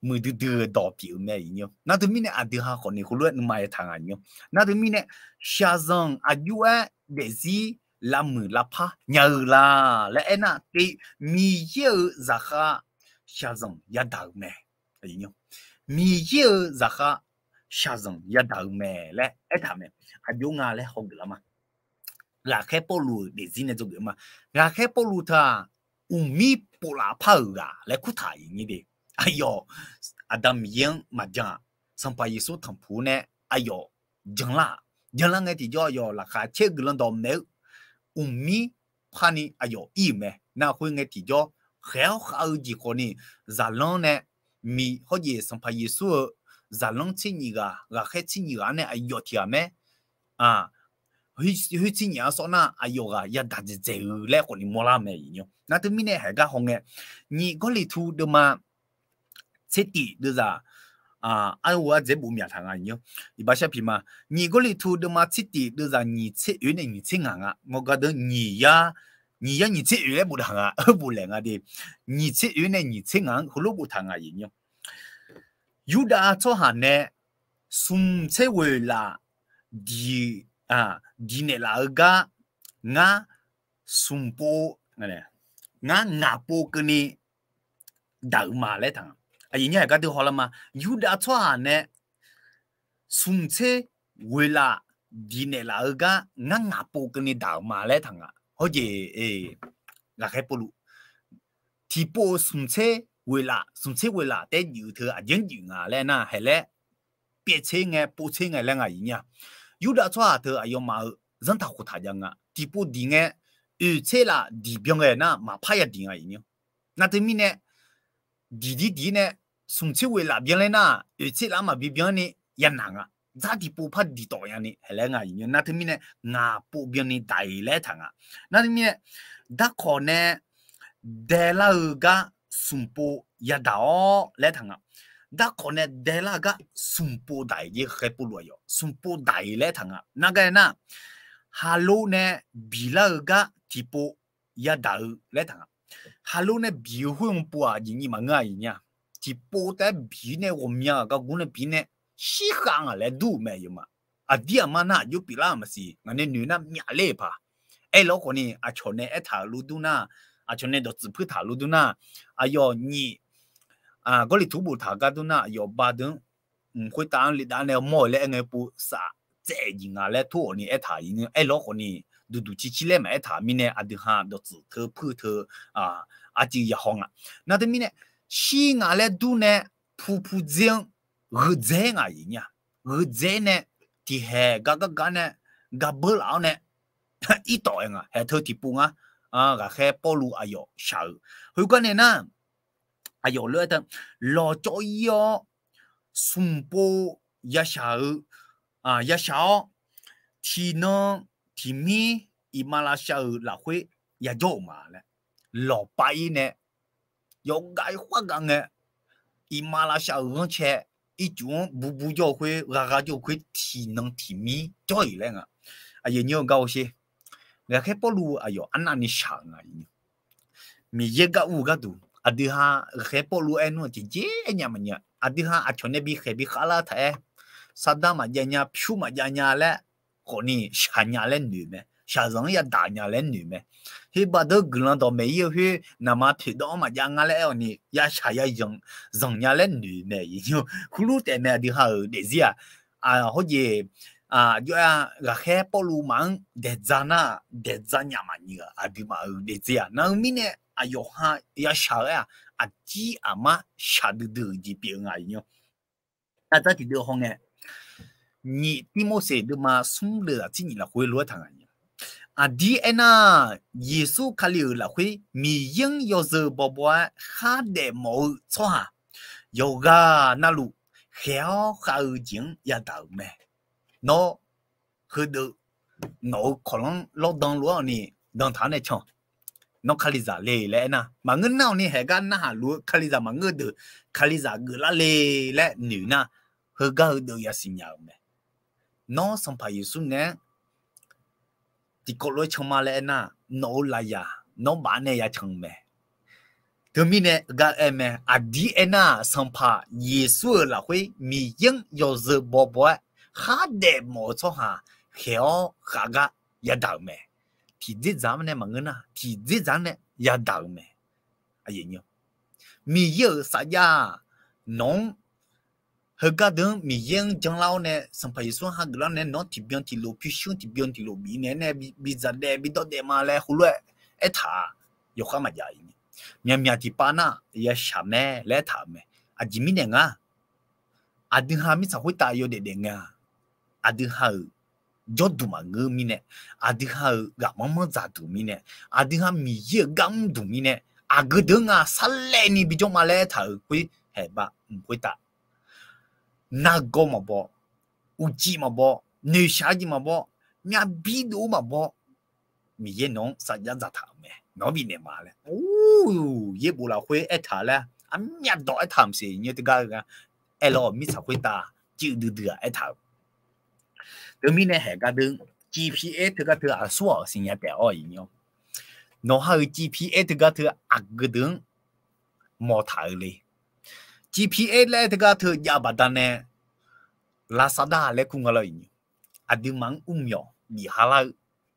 muiqdui dui-eu dawq pyeuf-eu mae. Nar teumirnae aqdui ha khawfni heulof-aer nuima yaer taq nga nymr. Nar teumirnae shaqzanq aqjox-aer daefzir lavmuiq lavpar nya-eu la laer aernar, te Miqyaer-euq zaqkhav shaqzanq yadaq-euq mae. Miqyaer-euq zaqkhav shaqzanq yadaq-euq mae laer aertaq mae. Aqjox nga laer hawgeuf lar ma. Ghaqkhaer Pawrluv-euq daefzir nae dzawgeuf ma. Ghaqkhaer Pawrluv teu-aq, uqmir pov laf par-euq ghaq laer kurtaq-iq nyir de. Aqyawf Aqda Miqyaer-anr maqjan-aq, Sanqpaq Yeqsur tanqpuq nae aqyawf janlar-aq, janlar ngae tiqjawr aqyawf laqkhaq caer-eu guiqlanq dawqmaeq-eu uqmir parni aqyawf ir-euq mae. Nar khoerngae tiqjawr khaeq-awr khav-eu jeq khawfni zaqlanr nae miq hawjeq Sanqpaq Yeqsur-euq zaqlanr tser nyif ghaq, ghaqkhaer tser nyif ghaq-anr nae aqyawf tiq ghaq mae. Khoer tser nyif-anr sawr nar aqyawf ghaq yadaq dzaeqdzaeq-eu laer khawfni mawrlar mae. Nar teumirnae haeq gar hawngae, nyiq Gawrliqtu deuvma tser tif deuvzaq, arghof ardzaeq-aer bof myaq taq nga nymr. Iqbax sharpiq ma. Nyiq Gawrliqtu deuvma tser tif deuvzaq nyiq tser oeq nae nyiq tser ngaq nga. Ngawqgar deuq nyiq yar, nyiq yar nyiq tser oeq laer boftaq nga, bof laeq nga de. Nyiq tser oeq nae nyiq tser ngaq-anr heulof boftaq nga nymr. Yurdav tsawrhaq nae smq tser ghoeq laf diq, diq naeqlaf-eu gar ngar smq pov, ngar ngaq pov keuvni daq-euq ma laer taq nga. Aqyuif nyar-aq gardeuv hawlar ma. Yurdav tsawrhaq nae smq tser ghoeq laf diq naeqlaf-eu gar ngar ngaq pov keuvni daq-euq ma laer taq nga. Hawjeq, ghaqkhaer Pawrluv tiqpov-eu smq tser ghoeq laf, smq tser ghoeq laf taef-aer juif teu aqjeq-anr juif nga laer nar haeq laer pyaev tser ngae pov tser ngae laer nga aqyuif nyar. Yurdav tsawrhaq teu aqyawfmaf-euq zanrtaq khoftaq jav nga. Tiqpov diq ngae oeq tser laf diq byan ngae nar maqpar yadiq nga aqyuif nyar. Nar teumirnae diqdir diq nae smq tser ghoeq laf byan laer nar oeq tser laf-anr maqbi byan ni yanaq nga. dzar tiqpov par diqtawf nyani haeq laer nga iqnyir. Nar teumirnae ngaq pov byanni daq-iq laer aertaq nga. Nar teumirnae darkawq nae daelar-eu gar smq pov yadaq-awr laer aertaq nga. Darkawq nae daelar-eu gar smq pov daq-iq jeq, khaer Pawrluv aqyawf smq pov daq-iq laer aertaq nga. Nar gar aernar, khaqlo nae biqlar-eu gar tiqpov yadaq-eu laer aertaq nga. Khaqlo nae biq-eu khoer-anr pov-aq jeq nyif maqngeur-a iqnyir-a. Tiqpov taef-aer biq nae ghawqmya-aq gargur nae biq nae shirkhav ngaq laer dur-euq mae yawma. Aqdir aqma nar aqjox pyeuflar-euq maqsiq, ngaq nae noeq nar myaf ler-euq paq. Aerlawr khawfni aqcawq nae aertaq-euq lof dur nar, aqcawq nae dawqtsuif puirtaq lof dur nar, aqyawf nyiq, Gawrliqtu boftaq-eu gar dur nar, aqyawf ba deuq-anr mq khoertav-anr le dav nae mawr-eu laer aer ngae pov saf tsaev jeq nga laer tor-awq ni aertaq-iq. Aerlawr khawfni duqduq circir laer maqaer taq mirnae aqdui ha dawqtsuif teu puir teu arcuiv yahaw nga. Nar teumirnae shir nga laer dur nae pu pu dzer-anr gheu dzaer nga iqnyir-a. Gheu dzaer nae tiqhaeq gar gar gar nae gar beur laf-awr nae irtawf-aer nga. Haeq teu tiqpov ngar ghaqkhaer Pawrluv aqyawf shaq-eu. Khoergar nae nar, aqyawf lof-aer teu lawqcawv ir-awr smq pov yashaq-eu, yashaq-awr tiqnan tiqmir iqmalavshav shav-euq lafkhoer yajawr-euq ma laer lawqpav ir nae yawqgav khoergav ngae, iqmalavshav-euq ghanrcae ircuf-anr burbur jawr-eu khoer, ghagha jawr-eu khoer tiqnan tiqmir jawr-iq laer nga. Aqyuif nyir-eu gar-eu sher, ghaqkhaer Pawrluv aqyawf arnavni shaq-euq nga. Miqyaer gar ur-eu gharduq aqdui ha ghaqkhaer Pawrluv aer nmr-eu tiqjeq aer nya maqnya. Aqdui ha aqcawq nae bikhaeq bikhav lar taq-aer, saqdaq maqjav nya, pyur maqjav nya laer khawfni shaq nya laer noeq mae. Shaqzanq-anr yadaq nya laer noeq mae. Herbaq deuq guiqlanq dawqmaeq ir-eu khoer naqma poeqdawv-anr maqjav nga laer aer-awq ni yashaq yazanq zanq nya laer noeq mae. Heulof taef mae aqdui ha-euq daefzir-aq. Hawjeq, aqjox-aer ghaqkhaer Pawrluv maf-anr daeqdzaq nar, daeqdzaq nyaf maqnyiq-aq aqduimaf-euq daefzir-aq. Nar-eu mirnae aqyawf ha yashaq-eu aer-aq, aqdir aqmar shaqdui dui-euq jeq pyeuf-eu nga iqnyir. Aqdzar tiqdeuv hawngae, nyiq Tirmorseq deuvma smr deuvzaq tsir nyiq lafkhoer lof-aer taq nga. Aqdir aernar, Yeqsur Kali-euq lafkhoer Miqyaer-anr yawzeu bawbaw-aer khardaef mawf-eu tsawrhaq yawqghaq navluf khaeq-awr khav-eu jeq-anr yadaq-euq mae. Nawr heudeuq nawq-euq kawqlanr lawrdan lof-awr ni dantaq-anr nae can. Nawr Kalizaq le laer aernar, maqngeur nar-awq ni haeq gar narhaq luf-eu Kalizaq maqngeur deuq Kalizaq geuflar le laer noeq nar, heugar heudeuq yasiq nya-euq mae. Nawr Sanqpaq Yeqsur naeq-aer tiqkawv lof-aer can ma laer aernar, nawq-euq lafyaq nawr baf nae ya can-eu mae. Teumirnae gar aer mae, aqdir aernar-aq, Sanqpaq Yeqsur-euq lafkhoer Miqyaer-anr yawzeu bawbaw-aer khardaef mawf-eu tsawrhaq khaeq-awr khav gar yadaq-euq mae. Tiqdzerdzaq-anr nae maqngeur nar, tiqdzerdzaq-anr nae yadaq-euq mae. Miqyaer-euq safjav-aq, nawq-anr heugar deuq-anr Miqyaer-anr janlar-awr nae Sanqpaq Yeqsur-anr hageuf lar nae nawq-anr tiqbyan tiqlof pyurshuir tiqbyan tiqlof bif naeq-aer nae bidzaq daef bidawr daef ma laer heulof-aer aertaq-a. Yawkhav maqjav-iq, myaqmyaq tiqpav nar yashaq mae laer aertaq-euq mae. Aqjeq mirnae nga, aqdui ha mirtsaq khoertav yawdaef daef ngae-aq, aqdui ha-euq jawrduq maqngeur mirnae, aqdui ha-euq ghaqmanr manr dzaqduq mirnae, aqdui ha Miqyaer-euq gar mrduq mirnae, aqgeu deuq-anr nga sarlaevni bijawr ma laer aertaq-euq khoer haeq ba mq khoertav nargawr maqbaw, uqcif maqbaw, noeqshaq-eu jeq maqbaw, myavbir dov-eu maqbaw, Miqyaer nawq-anr safjav dzaqtaq-euq mae, nawq-anr bifnaeq ma laer. Or, yaerbof lafkhoer aertaq laer armyavdawq aertaq maqsiq nymr teugar-eu ga. Aerlawr mirtsaq khoertav cuiv duidui-aq aertaq-euq. Teumirnae haeq gar deuq, G P S teugar teu aqsur-aq siqnya taef-awr iqnyir-awr, nawq ha-euq G P S teugar teu aqgeu deuq-anr mawqtaq-eu le. G P S laer teugar teu jav baqdanae lavsavdar laer kur nga lawr iqnyir. Aqduimaf-anr mrmyawq bif ha lar-eu,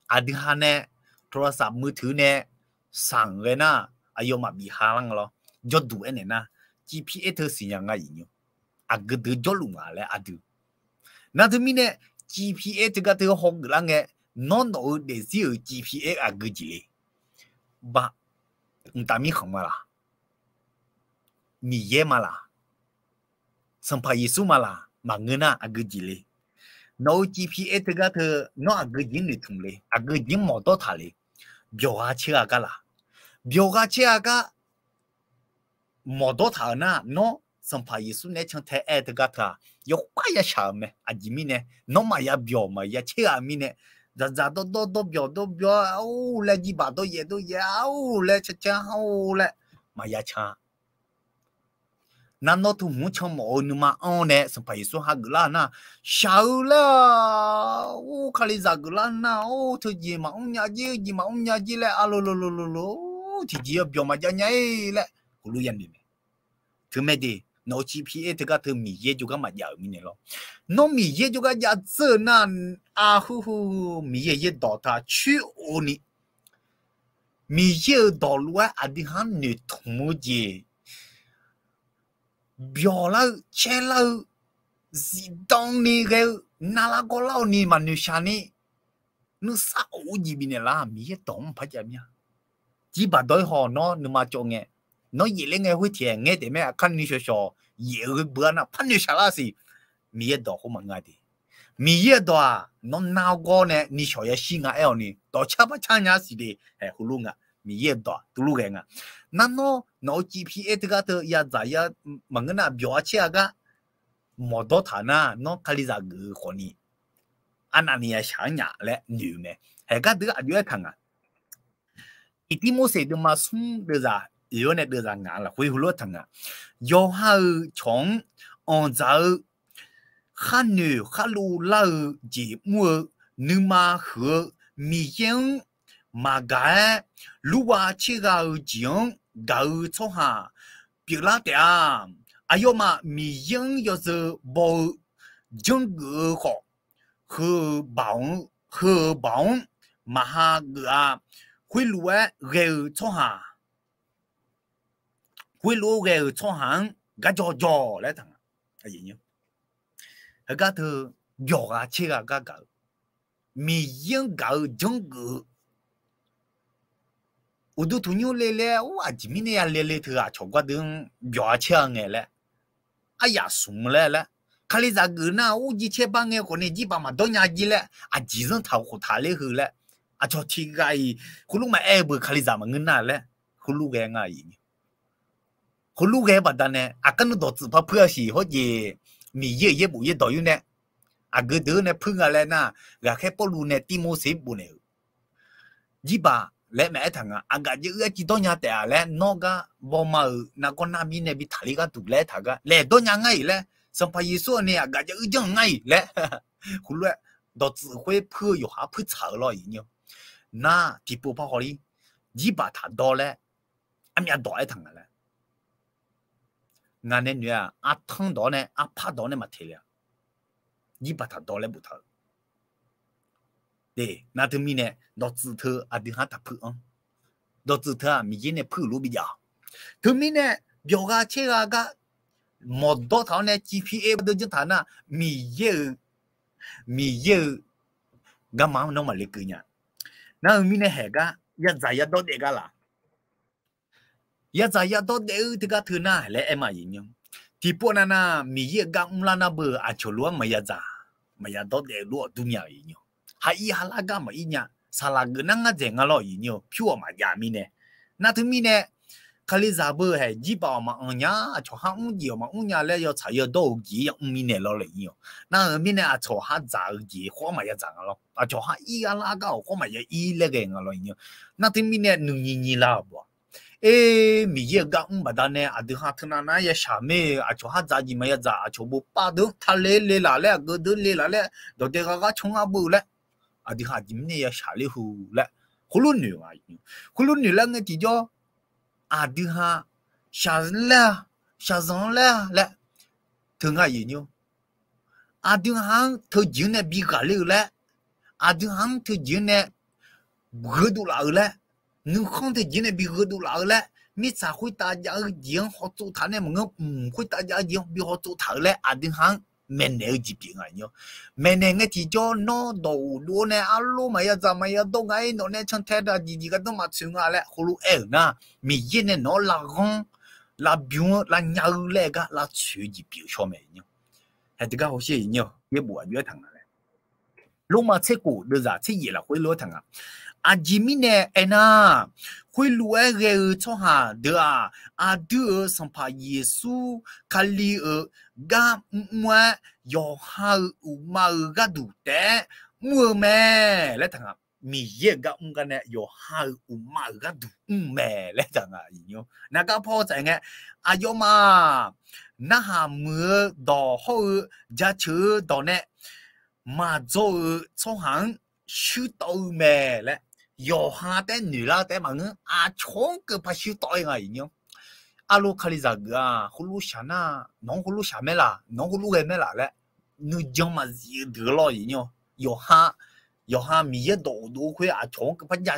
aqdui ha nae tawlavsaq muiq teu nae sanq ghae nar, aqyawfmaf bif ha lar nga lawr. Jawrduq aernaeq nar, G P S teu siqnya nga iqnyir. Aqgeu deuq jawrluf nga laer aqdui. Nar teumirnae G P S teugar teu hawgeuf lar ngae, nawr nawq-eu daefzir-euq G P S aqgeu jeq le. Ba, mqtav mirkhanq ma laq? Miqyaer ma laq? Sanqpaq Yeqsur ma laq? Maqngeur nar aqgeu jeq le. Nawq-eu G P S teugar teu nawr aqgeu jeq-anr noeqtmq le, aqgeu jeq-anr mawqdawr taq le. Byawqgha caer gha gar laq? Byawqgha caer gha gar mawqdawr taq-euq nar, nawr Sanqpaq Yeqsur nae aer cantae aer-eu teugar teu-aq, yawkhav yashaq-euq mae. Aqjeq mirnae, nawr maqya byawq maqya caer ghaq mirnae, dzaqdzaq dawrdawr dawrbyawq dawrbyawr-a or laer, jirbaq dawryaef dawryaef-a or laer, cancaer-a or laer, maqya can-a. Nar nawr teu hmq-anr canmawf-eu nuima anr nae Sanqpaq Yeqsur hageuf lar nar, shaq-eu laer, or kalizaq geuflar nar, or teujeq maqmr nya jer, jeq maqmr nya jer laer, arlo lo lo lo lo, tiqjeq yawbyawq maqjav nya-ir laer, heulof yanoeq mae. Teumae de, nawq-eu civpyaer teugar teu Miqyaer jawrgar maqjav-euq mirnae lawr. Nawr Miqyaer jawrgar jav dzeur-eu nar, arhuhu, Miqyaer yaerdawq taq coer-eu ni, Miqyaer-euq dawqlof-aer aqdui ha-anr noeqtmq-eu jeq, byawq lar-eu caer lar-eu, zifdan ni ghae-eu, narlar gawrlar-eu ni maqnoeq shaq ni, nuisar of-eu jeq bifnaeq lar. Miqyaer dawq-anr par jav mir-a. Jirbaq dawr-ir haw, nawr nuima cawv ngae, nawr yaefler ngae khoer tiq aer ngae taef mae, aqkar ni shawq shawq yaef-eu beu-a nar par noeq shaq lar siq. Miqyaer dawq khoer maqngeur de. Miqyaer-euq dawq-aq, nawr nar-awr gawr nae ni shawq yashir nga aer-awq ni, dawqcar par car nya siq de. Haeq heulof nga, Miqyaer-euq dawq-aq tuvlof ghae nga. Nar nawr nawq-eu civpyaer teugar teu yadzaq ya maqngeur nar, byawq-a caer-a gar mawqdawr taq nar, nawr kalizaq geuf-eu khawfni, arnavni yashaq-anr nya laer noeq-eu mae. Haeq gar deuq aqjox-aer taq nga. Tiqtirmorseq deuvma smr deuvzaq oeq-awr nae deuvzaq ngaq lafkhoer heulof-aer taq nga. Yawqha-euq cawq-anr anqdzaq-eu, khar noeq khar lov lar-eu jeq mr-eu, nuima huiq-eu, Miqyaer-anr maqgaq-aer, lurghav caer gha-eu jeq-anr gaq-eu tsawrhaq pyeuflar taef-a. Aqyawfmaf Miqyaer-anr yawzeu baw-eu janrgeuf-eu khawf, heu-eu baoq-anr, heu-eu baoq-anr maqha geuf-a. Khoerlof-aer ghae-eu tsawrhaq, khoerlof-aer ghae-euq tsawrhaq-anr garjawr jawr laer taq nga. Heugar teu byawq gha caer gha gar gaq-eu, Miqyaer-anr gaq-eu janrgeuf-eu uqduq tanqnymr le laer, or aqjeq mirnae ya le le teu aqcawq gar deuq-anr byawq gha caer-a ngae laer, aryaq smq laer laer, kalizaq geuf nar or jircaer bar ngae khawfni jirbaq maqdawr nya jir laer, aqjeq zanr taq khof taq ler heu laer, aqcawq tiqghaq-iq heulof maqaer-eu beu kalizaq maqngeur nar laer, heulof ghae nga-iq. Heulof ghae-eu baqdanae aqkar nuir dawqtsuif par puir-a siq hawr jeq, Miqyaer-euq yaerbof yaerdawq yur nae aqgeu deuq-anr nae puir nga laer nar, ghaqkhaer Pawrluv nae Tirmorseq bof naeq-euq jirbaq laer maqaer taq nga. Aqgaf jav uir arciv dawr nya taef-a laer, nawr gar bawma-euq nargawr narmir nae bi taqler gharduq laer taq gar laeq dawr nya ngar-iq laer, Sanqpaq Yeqsur-eu ni aqgaf jav uir janr ngar-iq laer, heulof-aer dawqtsuif khoer puir-eu yawqha puirtsaq-eu lawr-iq nyir-awr. Nar tiqpov par hawlir, jirbaq taq dawr laer armyav dawq aertaq nga laer, ngaq nae noeq-aq, artanr dawq-awr nae arpar dawq-awr nae maqteq le-a. Jirbaq taq dawr laer boftaq-euq de. Nar teumirnae dawqtsuif teu aqdui ha-anr taqpuiv-anr, dawqtsuif teu-aq Miqyaer nae puiv-euq lof bijav-awq. Teumirnae byawq gha caer gha gar mawqdawr taq-awr nae civpyaer deuv janr taq nar, Miqyaer-euq, Miqyaer-euq garma-anr nawr maqle keuv nya. Nar-eu mirnae haeq gar yadzaq yadawr daef gar laf. Yadzaq yadawr daef-eu teugar teu nar laer aer ma-iq nyir-awr. Tiqpov navnav Miqyaer-euq gar mrlar nar beu aqcawq lof-aer maqyadzaq maqyadawr daef-eu lof-awq dur mya-iq nyir-awr. Haq ir ha lar gar maqir nya. Saqlaq geuf nar ngar dzaeq nga lawr-iq nyir-awr, pyur-awq maqjav mirnae. Nar teumirnae kalizaq beu haeq jirbaq-awq maqanr nya, aqcawq ha mr jeq-awq maqmr nya laer yawtsaq yawdawr-euq jeq-ir yamr mirnae lawr le nyir-awq. Nar-eu mirnae aqcawq ha dzaq-eu jeq khawf maqya dzaq nga lawr. Aqcawq ha ir ha lar gar-awq khawf maqya ir laer ghae nga lawr nyir-awr. Nar teumirnae nuinyiq nyiq lar-awq bawq-a. Aer, Miqyaer-euq gar mr baqdanae aqdui ha teunav nar yashaq mae, aqcawq ha dzaq jeq maqya dzaq, aqcawq bof pav deuq-anr tale le laf laer, aqgeu deuq le laf laer, dawqdae gha gar can ngar beu laer, aqdui ha aqjeq mirnae yashaq ler hu laer, khoerlof noeq nga. Khoerlof noeq lar ngae tiqjawr, aqdui ha shaqzanq laer-a, shaqzanq-anr laer-a laer teu ngar-iq nyir-awr. Aqdui ha-anr teujeq-anr nae bi ghaqler-eu laer, aqdui ha-anr teujeq-anr nae gheudov laf-eu laer, nuikhanr teujeq-anr nae bi gheudov laf-eu laer, mirtsaq khoertav jav-eu jeq-anr hawtsov taq nae maqngeur, mq khoertav jav-eu jeq-anr bi hawtsov taq-eu laer aqdui ha-anr maeqnaeq-eu jeq pyeuf nga nyir-awr. Maeqnaeq ngae tiqjawr nawr dawq uqdov-awr nae arlor maqya dzaq maqya dawr nga-ir, nawq nae cantae dav jeq jeq gardanr maqtsoeq nga laer heulof aer-euq nar, Miqyaer nae nawq-anr lavghanr, lavbymr-eu, lavnya-eu laer-eu gar lavtsoeq-eu jeq pyeuf shaw mae nyir-awr. Hae teugar hawsher nyir-awr, yaerbof aqjox-aer taq nga laer, Lormav tser khof deuvzaq tser yaef lafkhoer lof-aer taq nga. Aqjeq mirnae aernar, Khoerlof-aer ghae-eu tsawrhaq deuq-aq, aqdui-euq Sanqpaq Yeqsur Kali-euq gar mrmr-aer, yawqha-euq uqma-euq gharduq taef-aer mr-eu mae laer taq nga. Miqyaer-euq gar mr gar nae yawqha-euq uqma-euq gharduq mr mae laer taq nga. Naqgar paw tsaf ngae, aqyawfmaf narhaq muiq-eu dawq hawr-eu jaceuq-eu dawq nae maqdzawr-euq tsawrhaq-anr shuir tawv-eu mae laer, yawqha taef-aer noeq lar-eu taef-aer maqngeur, aqcawq-anr keuv par shuir tawv-ir nga iqnyir. Arlo Kalizaq geuf-aq, heulof shaq nar, nawq-anr heulof shaq maer laq, nawq-anr heulof ghae maer laq laer nuijan maqzif-eu deuq lawr iqnyir. Yawqha, yawqha Miqyaer dawq uqdov khoer aqcawq-anr keuv par ja,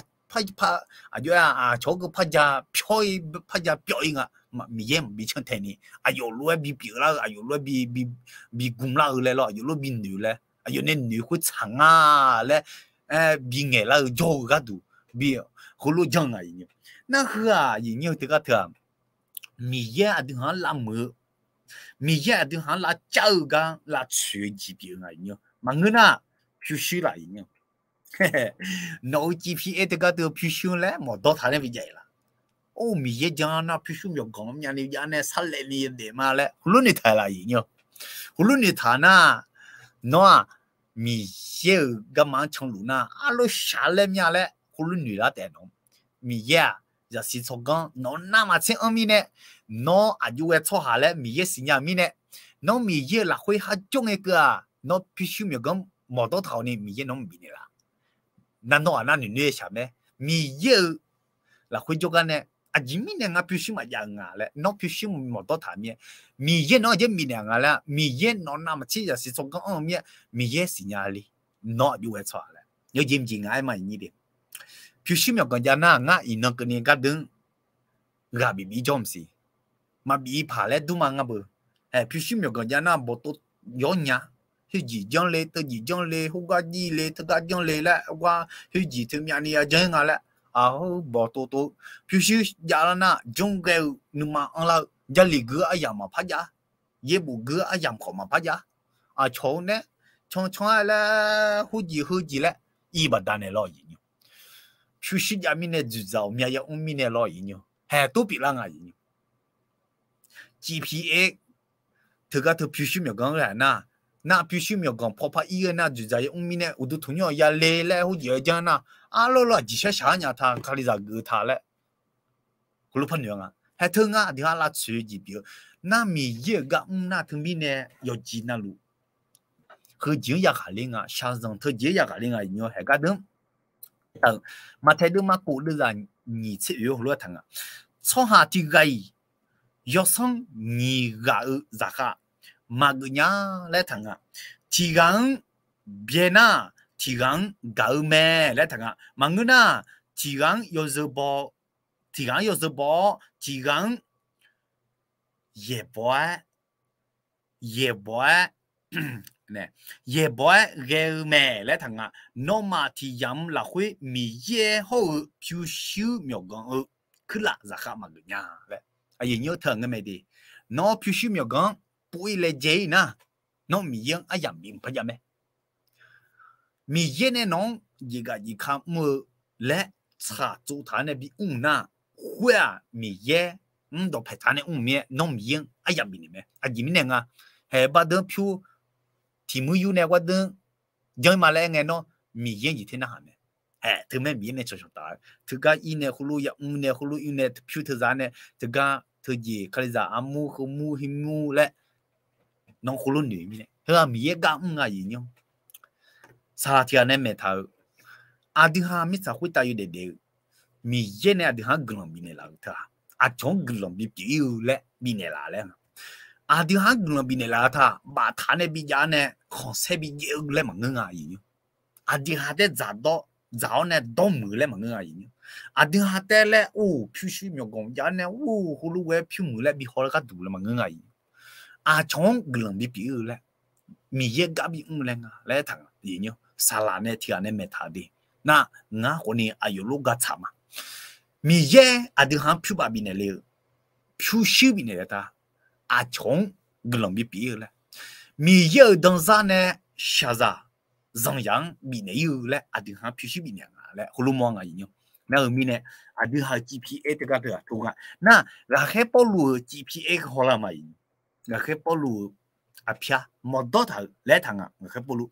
par, aqjox-aer aqcawq-anr keuv par ja pyawr-ir, par ja pyawv-ir nga. Miqyaer maqbi cantae ni aqyawf lof-aer bipyeuf lar-eu, aqyawf lof-aer bi, bi, bi gmlar-eu laer lawr, aqyawf lof bi noeq laer, aqyawf nae noeq khoer tsaq nga laer, aer, bingaeq lar-eu jawr-eu gharduq bi heulof janr nga iqnyir. Nar heu-aq iqnyir-eu teugar teu-aq, Miqyaer aqdui haq-anr lavmuiq-eu, Miqyaer aqdui haq-anr lavcav-eu gar lavtsoeq-eu jeq pyeuf-eu nga iqnyir. Maqngeur nar, pyurshuir laf iqnyir. Nawq-euq civpyav teugar teu pyurshuir laer mawqdawr taq nae bijav-ir laf. Or, Miqyaer jan nar pyurshuir myawqganq myavni jav nae sarlaevni daef ma laer heulof noeqtaq laf iqnyir. Heulof noeqtaq nar, nawr-aq Miqyaer-euq garma-anr canluf nar arlof shaq laer myav laer heulof noeq lar taef nawq. Miqyaer-aq zaqsiq tsawrganr nawq navmaqtser anr mirnae, nawr aqjox ghae tsawrhaq laer Miqyaer siqnya mirnae, nawr Miqyaer-euq lafkhoer har jawr ngae keuv-aq, nawr pyurshuir myawqganq mawqdawr taq-awq ni Miqyaer nawq-anr bifnaeq laf. Nar nawr-aq nar noeq noeq-aer shaq mae. Miqyaer-euq lafkhoer jawrgar nae aqjeq mirnae ngar pyurshuir maqjav-eu nga laer nawr pyurshuir mawqdawr taq mir-aer, Miqyaer nawq-anr aqjeq mirnae nga laer, Miqyaer nawq navmaqtser zaqsiq tsawrganr anr-eu mir-aer, Miqyaer siqnya le. Nawr aqjox ghae tsawrhaq laer yawjeq mqjeq nga-aer ma iqnyir de. Pyurshuir myawqganq jav nar ngar iqnan keuvni gardeuq-anr ghaq bif bif jawr maqsiq. Maqbif-ir paq laer durma ngar beu. Hae, pyurshuir myawqganq jav nar bawqtov yawr nya. Khoerjeq janr le, teujeq janr le, khoergar jir le, teugar janr le laer gar khoerjeq teu myavni ya janr nga laer, aqheu bawqtov tov pyurshuir jav lar nar janr ghae-eu nuima anrlar-eu Jarlif gui aryamq maqpar jav, yaerbof gui aryamq khawf maqpar jav. Aqcawq-eu nae cancan-aer laer khoerjeq heujeq laer iq baqda naeq lawr iqnyir. Pyurshuir jav mirnae dzoeqdzaq-awq myav ya mr mirnae lawr iqnyir. Hae, tov pyeuflar nga iqnyir. Civpyav teugar teu pyurshuir myawqganq-anr ghae nar, nar pyurshuir myawqganq pawpar ir-eu nar dzoeqdzaq ya mr mirnae uqduq tanqnymr-awq ya le laer khoerjeq-aer janr nar, arlawr lawr aqjeq shar shaq-aer nya ta Kalizaq geuf ta laer heulof par noeq-a nga. Hae, teu ngar aqdui ha lavtsoeq-eu jeq pyeuf-eu nar Miqyaer-euq gar mr nar teumirnae yawqjeq navluf heujeq-anr yaghaq ler nga, shaqzanq teujeq-anr yaghaq ler nga iqnyir hae gardeuq-anr Maqtaeq deuvma kof deuvzaq nyiq tser oeq-awr heulof-aer taq nga. Tsawrhaq tiq ghaq-iq yawsanr nyiq ghaq-eu zaqkhav maqgeuf nya laer taq nga. Tiq ghaq-anr byaenar, tiq ghaq-anr gaq-eu mae laer taq nga. Maqngeur nar, tiq ghaq-anr yawzeu baw, tiq ghaq-anr yawzeu baw-awr, tiq ghaq-anr yaeqbawq-aer, yaeqbawq-aer, yaeqbawq-aer ghae-eu mae laer taq nga. Nawmaf tiq ghaq-anr lafkhoer Miqyaer hawr-eu pyurshuir myawqganq-eu kuirlaf zaqkhav maqgeuf nya laer. Aqyuif nyir-eu teu-aq ngeur mae de. Nawr pyurshuir myawqganq-anr pov-ir laejae-ir nar, nawr Miqyaer-anr aryamq bif mq par jav mae. Miqyaer nae nawq-anr jeqgaq jeqka mr-eu laer tsaqtsov taq-aer nae bi mr nar, khoer-aq Miqyaer-anr dawqpaeq taq-aer nae mr mir-aer nawr Miqyaer-anr aryamq bifnaeq mae. Aqjeq mirnae nga, haeq bardeuv pyur tiq muir yur nae gardeuv janr-ir ma laer aer ngae nawr Miqyaer-anr jeq ter narhaq mae. Haeq teumae Miqyaer nae cawqcawq taf-eu teugar ir nae khoerlof yamr nae khoerlof ir nae teu pyur teu zaq nae teugar teujeq Kalizaq armur heumur himur laer nawr khoerlof noeq mirnae heu-aq Miqyaer gar mr nga iqnyir. Saqlaq tiq ghaq nae maeqtaq-eu aqdui ha mirtsaq khoertav yawdaef daef-eu Miqyaer nae aqdui ha-anr guiqlanq bifnaeq laf-euq teu-aq, aqcawq-anr guiqlanq bipyeuf ir-eu laer bifnaeq laf laer, aqdui ha-anr guiqlanq bifnaeq laf-eu teu-aq, baftaq nae bijav nae khanqsaer bijaev-eu laer maqngeur nga iqnyir. Aqdui ha taer dzaqdawr dzaq-awr nae dawrmuiq laer maqngeur nga iqnyir. Aqdui ha taer laer or pyurshuir myawqganq jav-awr nae or heulof ghae-aer pyur muiq laer bi haw-eu gharduq laer maqngeur nga iqnyir. Aqcawq-anr guiqlanq bipyeuf ir-eu laer Miqyaer gar bimr laer nga laer taq nga iqnyir. Saqlaq nae tiq ghaq nae maeqtaq de. Nar ngar khawfni aqyawf lof gar tsaq ma. Miqyaer aqdui ha-anr pyur baf bifnaeq le-eu pyurshuir bifnaeq le-eu ta, aqcawq-anr guiqlanq bipyeuf ir-eu laer, Miqyaer-euq danzar nae shaqzaq zanqzaq-anr bifnaeq ir-eu laer aqdui ha-anr pyurshuir bifnaeq nga laer heulof mawr nga iqnyir. Nar-euq mirnae, aqdui haq-euq cifpi aer teugar teu-aq tov nga. Nar, ghaqkhaer Pawrluv-euq cifpi aer hawlar ma-iq. Ghaqkhaer Pawrluv-euq aqpyar mawqdawr taq-euq laer taq nga, ghaqkhaer Pawrluv.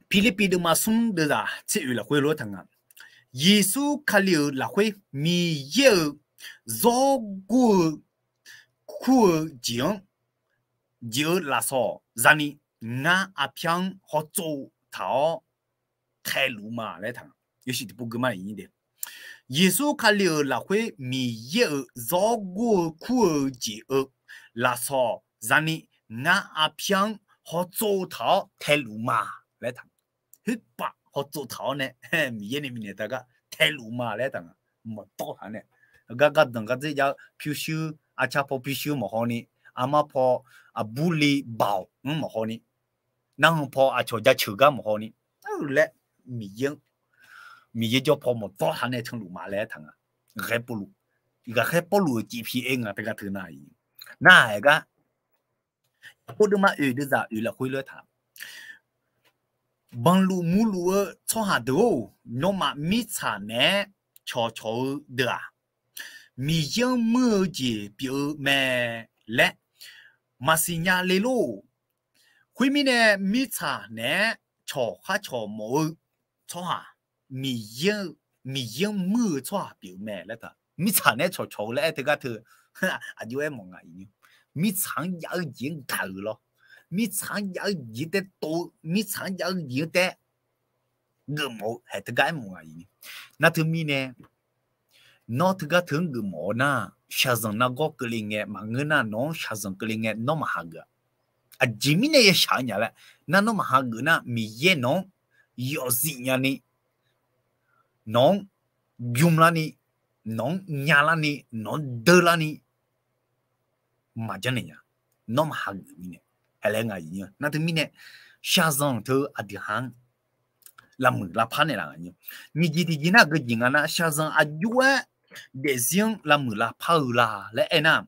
Pirlirpiv deuvma smr deuvzaq tser oeq lafkhoer lof-aer taq nga. Yeqsur Kali-euq lafkhoer Miqyaer-euq zawrgor-eu kur-eu jeq-anr, jeq-eu lafsawq zani ngar aqpyar-anr hawtsov taq-awr taeluf ma laer taq nga. Yawshuif tiqpov gui ma-iq. Yeqsur Kali-euq lafkhoer Miqyaer-euq zawrgor-eu kur-eu jeq-eu lafsawq zani ngar aqpyar-anr hawtsov taq-awr taeluf ma laer taq nga. Khoerpav hawtsov taq-awr nae Miqyaer nae bifnaeq taq gar taeluf ma laer taq nga. Maqdawr taq nae gar gardanq gar dzer jav-eu pyurshuir, arcar paw pyurshuir maqhaw ni, armar paw, aqbur li baoq-anr maqhaw ni, narhaq paw aqcawq jaceuq gar maqhaw ni, laer Miqyaer, Miqyaer jawr paw maqdawr taq nae canluf ma laer taq nga. Ghaqkhaer Pawrluv, ghaqkhaer Pawrluv-euq cifpi aer nga teugar teu nar-iq. Nar-aer gar, Yaqkov deuvma oeq deuvzaq oeq lafkhoer lof-aer taq. Banqluf murluf-eu tsawrhaq deuq-or, nawmaf mirtsaq naeq-aer cawqcawq-eu deuq-aq, Miqyaer-anr muir-eu jeq pyeuf-eu mae laer maqsiq nya le lor. Khoermirnae, mirtsaq naeq-aer cawq khar cawq mawf-eu tsawrhaq, Miqyaer-anr muir-eu tsawrhaq pyeuf-eu mae laer taq. Mirtsaq naeq-aer cawqcawq-eu laer aer teugar teu, aqjox-aer mawf nga-iq. Mirtsaq-anr jav-eu jeq-anr gaq-euq lawr. Mirtsaq-anr jav-eu jeq taev tov-eu, mirtsaq-anr jav-eu jeq-anr taev geufmawf-eu haeq teugar aer mawf nga-iq. Nar teumirnae, nawr teugar teu-anr geufmawf-awr nar, shaqzanq nargawr keuvle ngae maqngeur nar, nawq-anr shaqzanq keuvle ngae nawr maqhageuf-a. Aqjeq mirnae yashaq-eu nya laer, nar nawr maqhageuf nar, Miqyaer nawq-anr yawfzif nyani, nawq-anr bym larni, nawq-anr nya larni, nawq-anr deur larni, maqjanr naeq nya. Nawr maqhageuf mirnae, haeq laer nga-iq. Nar teumirnae, shaqzanq teu aqdui ha-anr lavmuiq lavpar naeqlaf nga. Nyiq jeq tiqjeq nar, geujeq nga nar, shaqzanq aqjox-aer daefzir-anr lavmuiq lavpar-eu la laer aernar,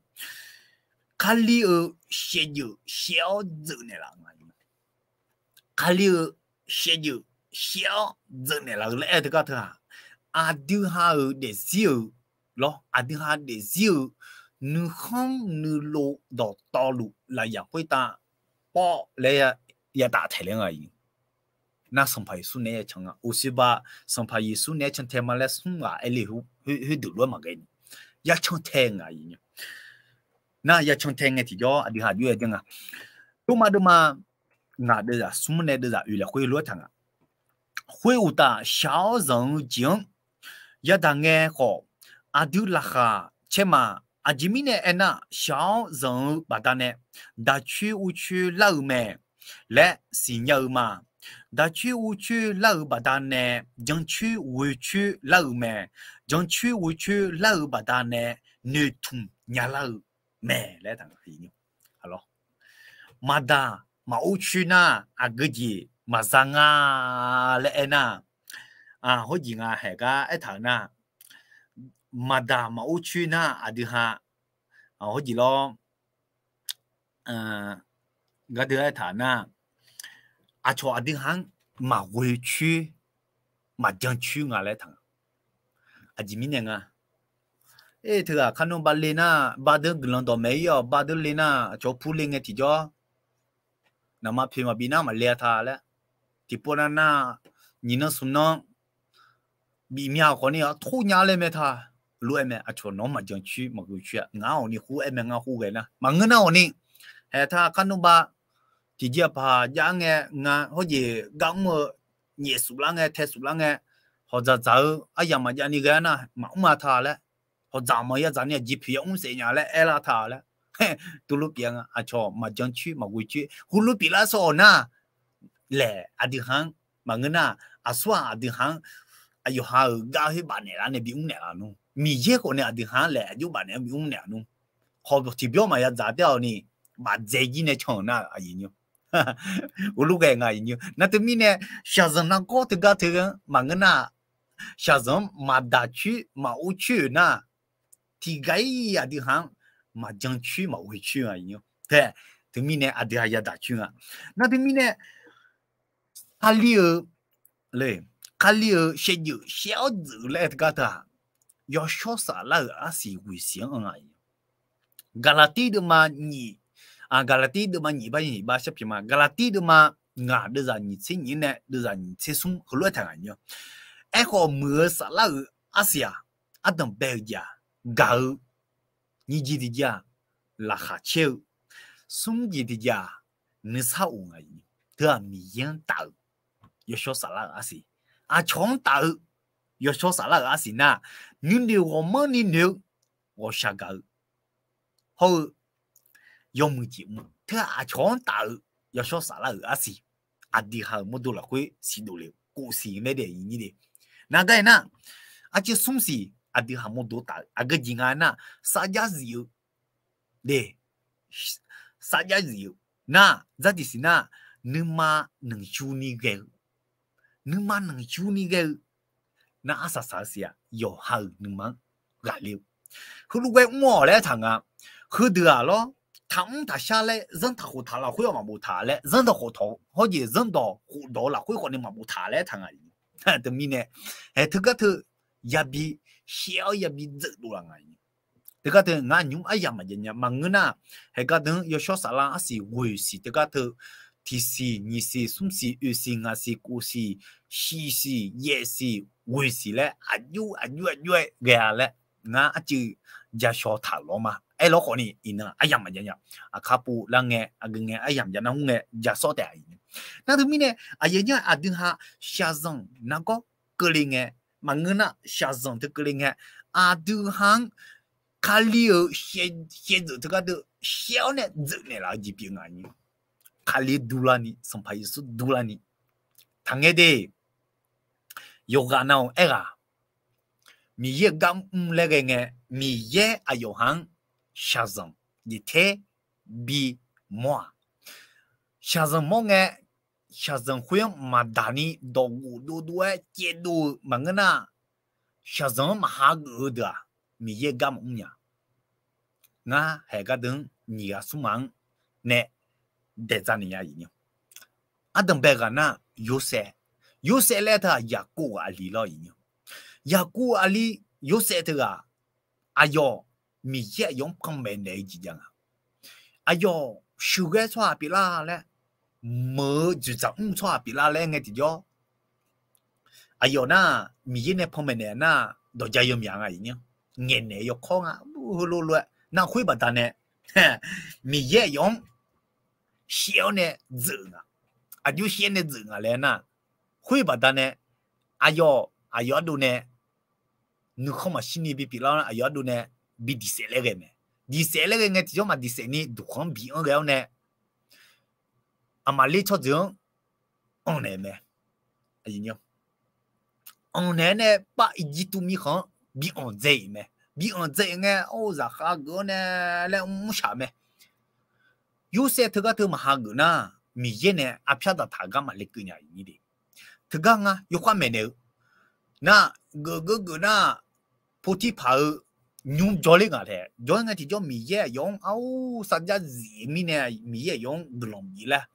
Kali-euq shaevdzeuf shaev-awr dzeuq naeqlaf nga. Kali-euq shaevdzeuf shaev-awr dzeuq naeqlaf-eu laer aer teugar teu-aq, aqdui ha-euq daefzir-euq lawr, aqdui ha daefzir-euq nuikhanr nuilov dawqtawvluf lafyaq khoertav pawv laer yadaf taeq laer nga-iq. Nar Sanqpaq Yeqsur naeq-aer ya can nga. Uqshoe ba Sanqpaq Yeqsur naeq-aer cantae ma laer smr ghaq aer le, khoerdeuq lof-aer maqghae ni, ya cantae nga-iq. Nar ya cantae ngae tiqjawr aqdui ha aqjox-aer janr nga. Tov ma deuvma ngaq deuvzaq smr nae deuvzaq oeq lafkhoer lof-aer taq nga. Khoeruqtaf, shaq-awr zanq-eu jeq-anr yadaq ngae khawf, aqdui laqkhaq caer ma. Aqjeq mirnae aernar, shaq-awr zanq-eu baqdanae daqcoer urcoer lar-eu mae laer siqnya-eu ma. Daqcoer urcoer lar-eu baqdanae jancoer ghoecoer lar-eu mae. Jancoer ghoecoer lar-eu baqdanae noeqtmq nyalar-eu mae laer taq nga. Maqdaq maqor coer nar, aqgeu jeq maqza nga laer aernar, khoerjeq nga haeq gar aertaq-eu nar, maqdaq maqor coer nar aqdui ha, khoerjeq lawr, gardeuv aertaq nar, aqcawq aqdui ha-anr maqghoe coer, maqjan coer nga laer taq nga. Aqjeq mirnae nga. Aer teughaq karnmr ba le nar, ba deuq guiqlanq dawqmaeq ir-awq, ba deuq le nar aqcawq pur le ngae tiqjawr, naqma poeq maqbif nar maqle-a ta laer, tiqpov nav nar, nyiq nanr smq nanr bif mya khawf ni-a tor nya laer mae ta. Lof-aer mae, aqcawq nawq-anr maqjan coer maqghoe coer-a. Ngar awq ni khoer aer mae, ngar khoer ghae nar maqngeur nar awq ni, haeq ta karnmr ba tiqjeq aqpaq jav ngae, nga hawjeq gar mr-eu nyaef suflar ngae, tae suflar ngae, hawqdzaq dzaq-eu aryamq maqjav ni ghae-a nar maqmr-a ta laer, hawqdzaq maqya dzaq ni aqjeq poeq yamr saef nya laer aerlar ta laer, tuvluv pyeuf-a nga. Aqcawq maqjan coer maqghoe coer heulof pyeuflar sawr-awq nar, laeq aqdui ha-anr maqngeur nar, aqsur-aq aqdui ha-anr aqyawf ha-euq gar khoer bafnaeq lar nae bimr naeqlaf nmr. Miqyaer khawf nae aqdui ha-anr laeq aqjox bafnaeq-anr bimr naeqlaf nmr. Hawq tiqbyawr maqya dzaq taef-awq ni, bafdzae jir nae can-euq nar aqyuif nymr heulof ghae nga aqyuif nymr. Nar teumirnae, shaqzanq nargawr teugar teu-anr maqngeur nar, shaqzanq-anr maqdaq coer maqor coer-euq nar, tiqghaq-ir aqdui ha-anr maqjan coer maqghoe coer nga. Tae, teumirnae aqdui ha yadaq coer nga. Nar teumirnae, Kali-eu, le, Kali-euq shaevdzeuf shaev-awr dzeuf laer-eu teugar teu-aq, yawshawr saflar-euq arsiq ghoeq siq-anr anr-a. Gaqlaqtir deuvma nyiq, Gaqlaqtir deuvma nyiq bar nyiq bar sharpyaeq ma. Gaqlaqtir deuvma ngaq deuvzaq nyiq tser nyiq-anr nae deuvzaq nyiq tser smr heulof-aer taqnga nymr. Aerkhawf, muiq-eu saflar-euq arsiq-aq, ardanq bae-eu jeq-aq, gaq-eu, nyiq jeq tiqjeq-aq, laqkhaq caer-eu, smr jeq tiqjeq-aq, nuisar of nga. Teu-aq, Miqyaer-anr taf-eu yawshawr saflar-euq arsiq, aqcawq-anr taf-eu yawshawr saflar-euq arsiq nar, nuinoeq ghawqmanrni noeq-eu ghawqshaq gaq-eu hawr-eu yawmuiq jeq mr. Teu-aq, aqcawq-anr taf-eu yawshawr saflar-euq arsiq, aqdui ha-euq mawrdo lafkhoer siqdov le-eu kof siq mae de. Naqgar-aer nar, arciv smr siq aqdui ha mawrdo taf-eu aqgeu jeq nga nar, sarjax zif-eu de, sarjax zif-eu nar, dzardiq siq nar, nuima nanqyuni ghae-eu, nuima nanqyuni ghae-eu nar, arsaq saq-eu siq-aq, yawqha-euq nuima-anr ghaqler-eu, heulof ghae mr-awq laer taqnga. Heudeuq-aq lawr, taqmr taqshar laer zanr taqkhof taq lafkhoer-awq maqboftaq laer, zanr taqkhof taq hawr jeq zanrdawq khofdawq-eu lafkhoer khawfni maqboftaq laer taqnga. Teumirnae, hae teugar teu yabi shaev-awr yabi dzeuf dov laf nga. Teugar teu ngar nymr aryamq maqjav nya maqngeur nar, haeq gardeuq-anr yawshawr saflar arsiq ghoeq siq teugar teu, tiqsiq nyiqsiq smr siq oeq siq ngaq siq kof siq shiq siq yaeq siq ghoeq siq laer aqjox aqjox aqjox-aer ghae-a laer, ngar arcuiv jashawr taq-euq lawr ma. Aerlawr khawfni iqnan aryamq maqjav nya. Aqkar pov lar ngae aqgeu ngae aryamq jav nar mr ngae jasawr taef-a. Nar teumirnae aqyuif aqnyir aqdui ha shaqzanq nargawr keuvle ngae, maqngeur nar shaqzanq teu keuvle ngae, aqdui ha-anr Kali-euq shaevdzeuf teugar deuv shaev-awr nae dzeuf naeqlaf-eu jeq pyeuf nga. Kali durlarni, Sanqpaq Yeqsur durlarni taqngae de. Yawqghaq nav-euq aerghaq, Miqyaer-euq gar mr laer ghae ngae, Miqyaer aqyawf ha-anr shaqzanq jeq ter bimawr-aq, shaqzanq mawr ngae, shaqzanq khoer-anr maqdaq ni dawqghof dovdov-aer caevdov-eu maqngeur nar, shaqzanq-anr maqha geuf-eu deuq-aq, Miqyaer-euq gar maqmr nya. Ngar haeq gardeuq-anr nyiq ghaq smr ghaq-anr nae daeqdzaq naeq nya. Ardanqbae ghaq nar, Yorsaev, Yorsaev laer teu-aq Yaqkov-euq aqli lawr. Yaqkov-euq aqli Yorsaev teughaq, aqyawf Miqyaer aqyawf-anr panmaeq naeq-eu jeq jav nga. Aqyawf sheuqghae tsawrhaq pyeuflar laer, meuq-eu dzoeqdzaq mr tsawrhaq pyeuflar laer ngae tiqjawr, aqyawf nar Miqyaer nae panmaeq naeq nar, dawqja yawmyaq nga. Ngaeqnaeq yawkawr nga. Heulof lof-aer nar khoer baqdanae Miqyaer aqyawf-anr shaev-awr nae dzeuf nga. Aqjox shaev-awr nae dzeuf nga laer nar, khoer baqdanae aqyawf aqyawf ardov nae nuikhanr maqshirni bipyeuflar-awr aqyawf ardov nae bi diqsaef laer ghae mae. Diqsaef laer ghae ngae tiqjawr maq diqsaef ni duqkhanq-anr bi-anr ghae-awr nae Aqmaqler tsawrjeuq-anr anqnaeq mae. Anqnaeq-aer nae par Irjirtuv mirkhanq-anr bi anqdzae-iq mae. Bi anqdzae-iq ngae, or, zaqkhav geuf-awr nae laer mrshaq mae. Yorsaev teugar teu maqha geuf nar, Miqyaer nae arpyar daqtaq gar maqle keuv nya-iq ni de. Teugar ngar yawkhav maeqnaeq-eu nar, geuf geur geuf nar, Potirpaq-eu nymr jawrler nga taef. Jawr-aer ngae tiqjawr Miqyaer aqyawf-anr, ar, sarjax zif mirnae Miqyaer aqyawf-anr guiqlanq bif laer.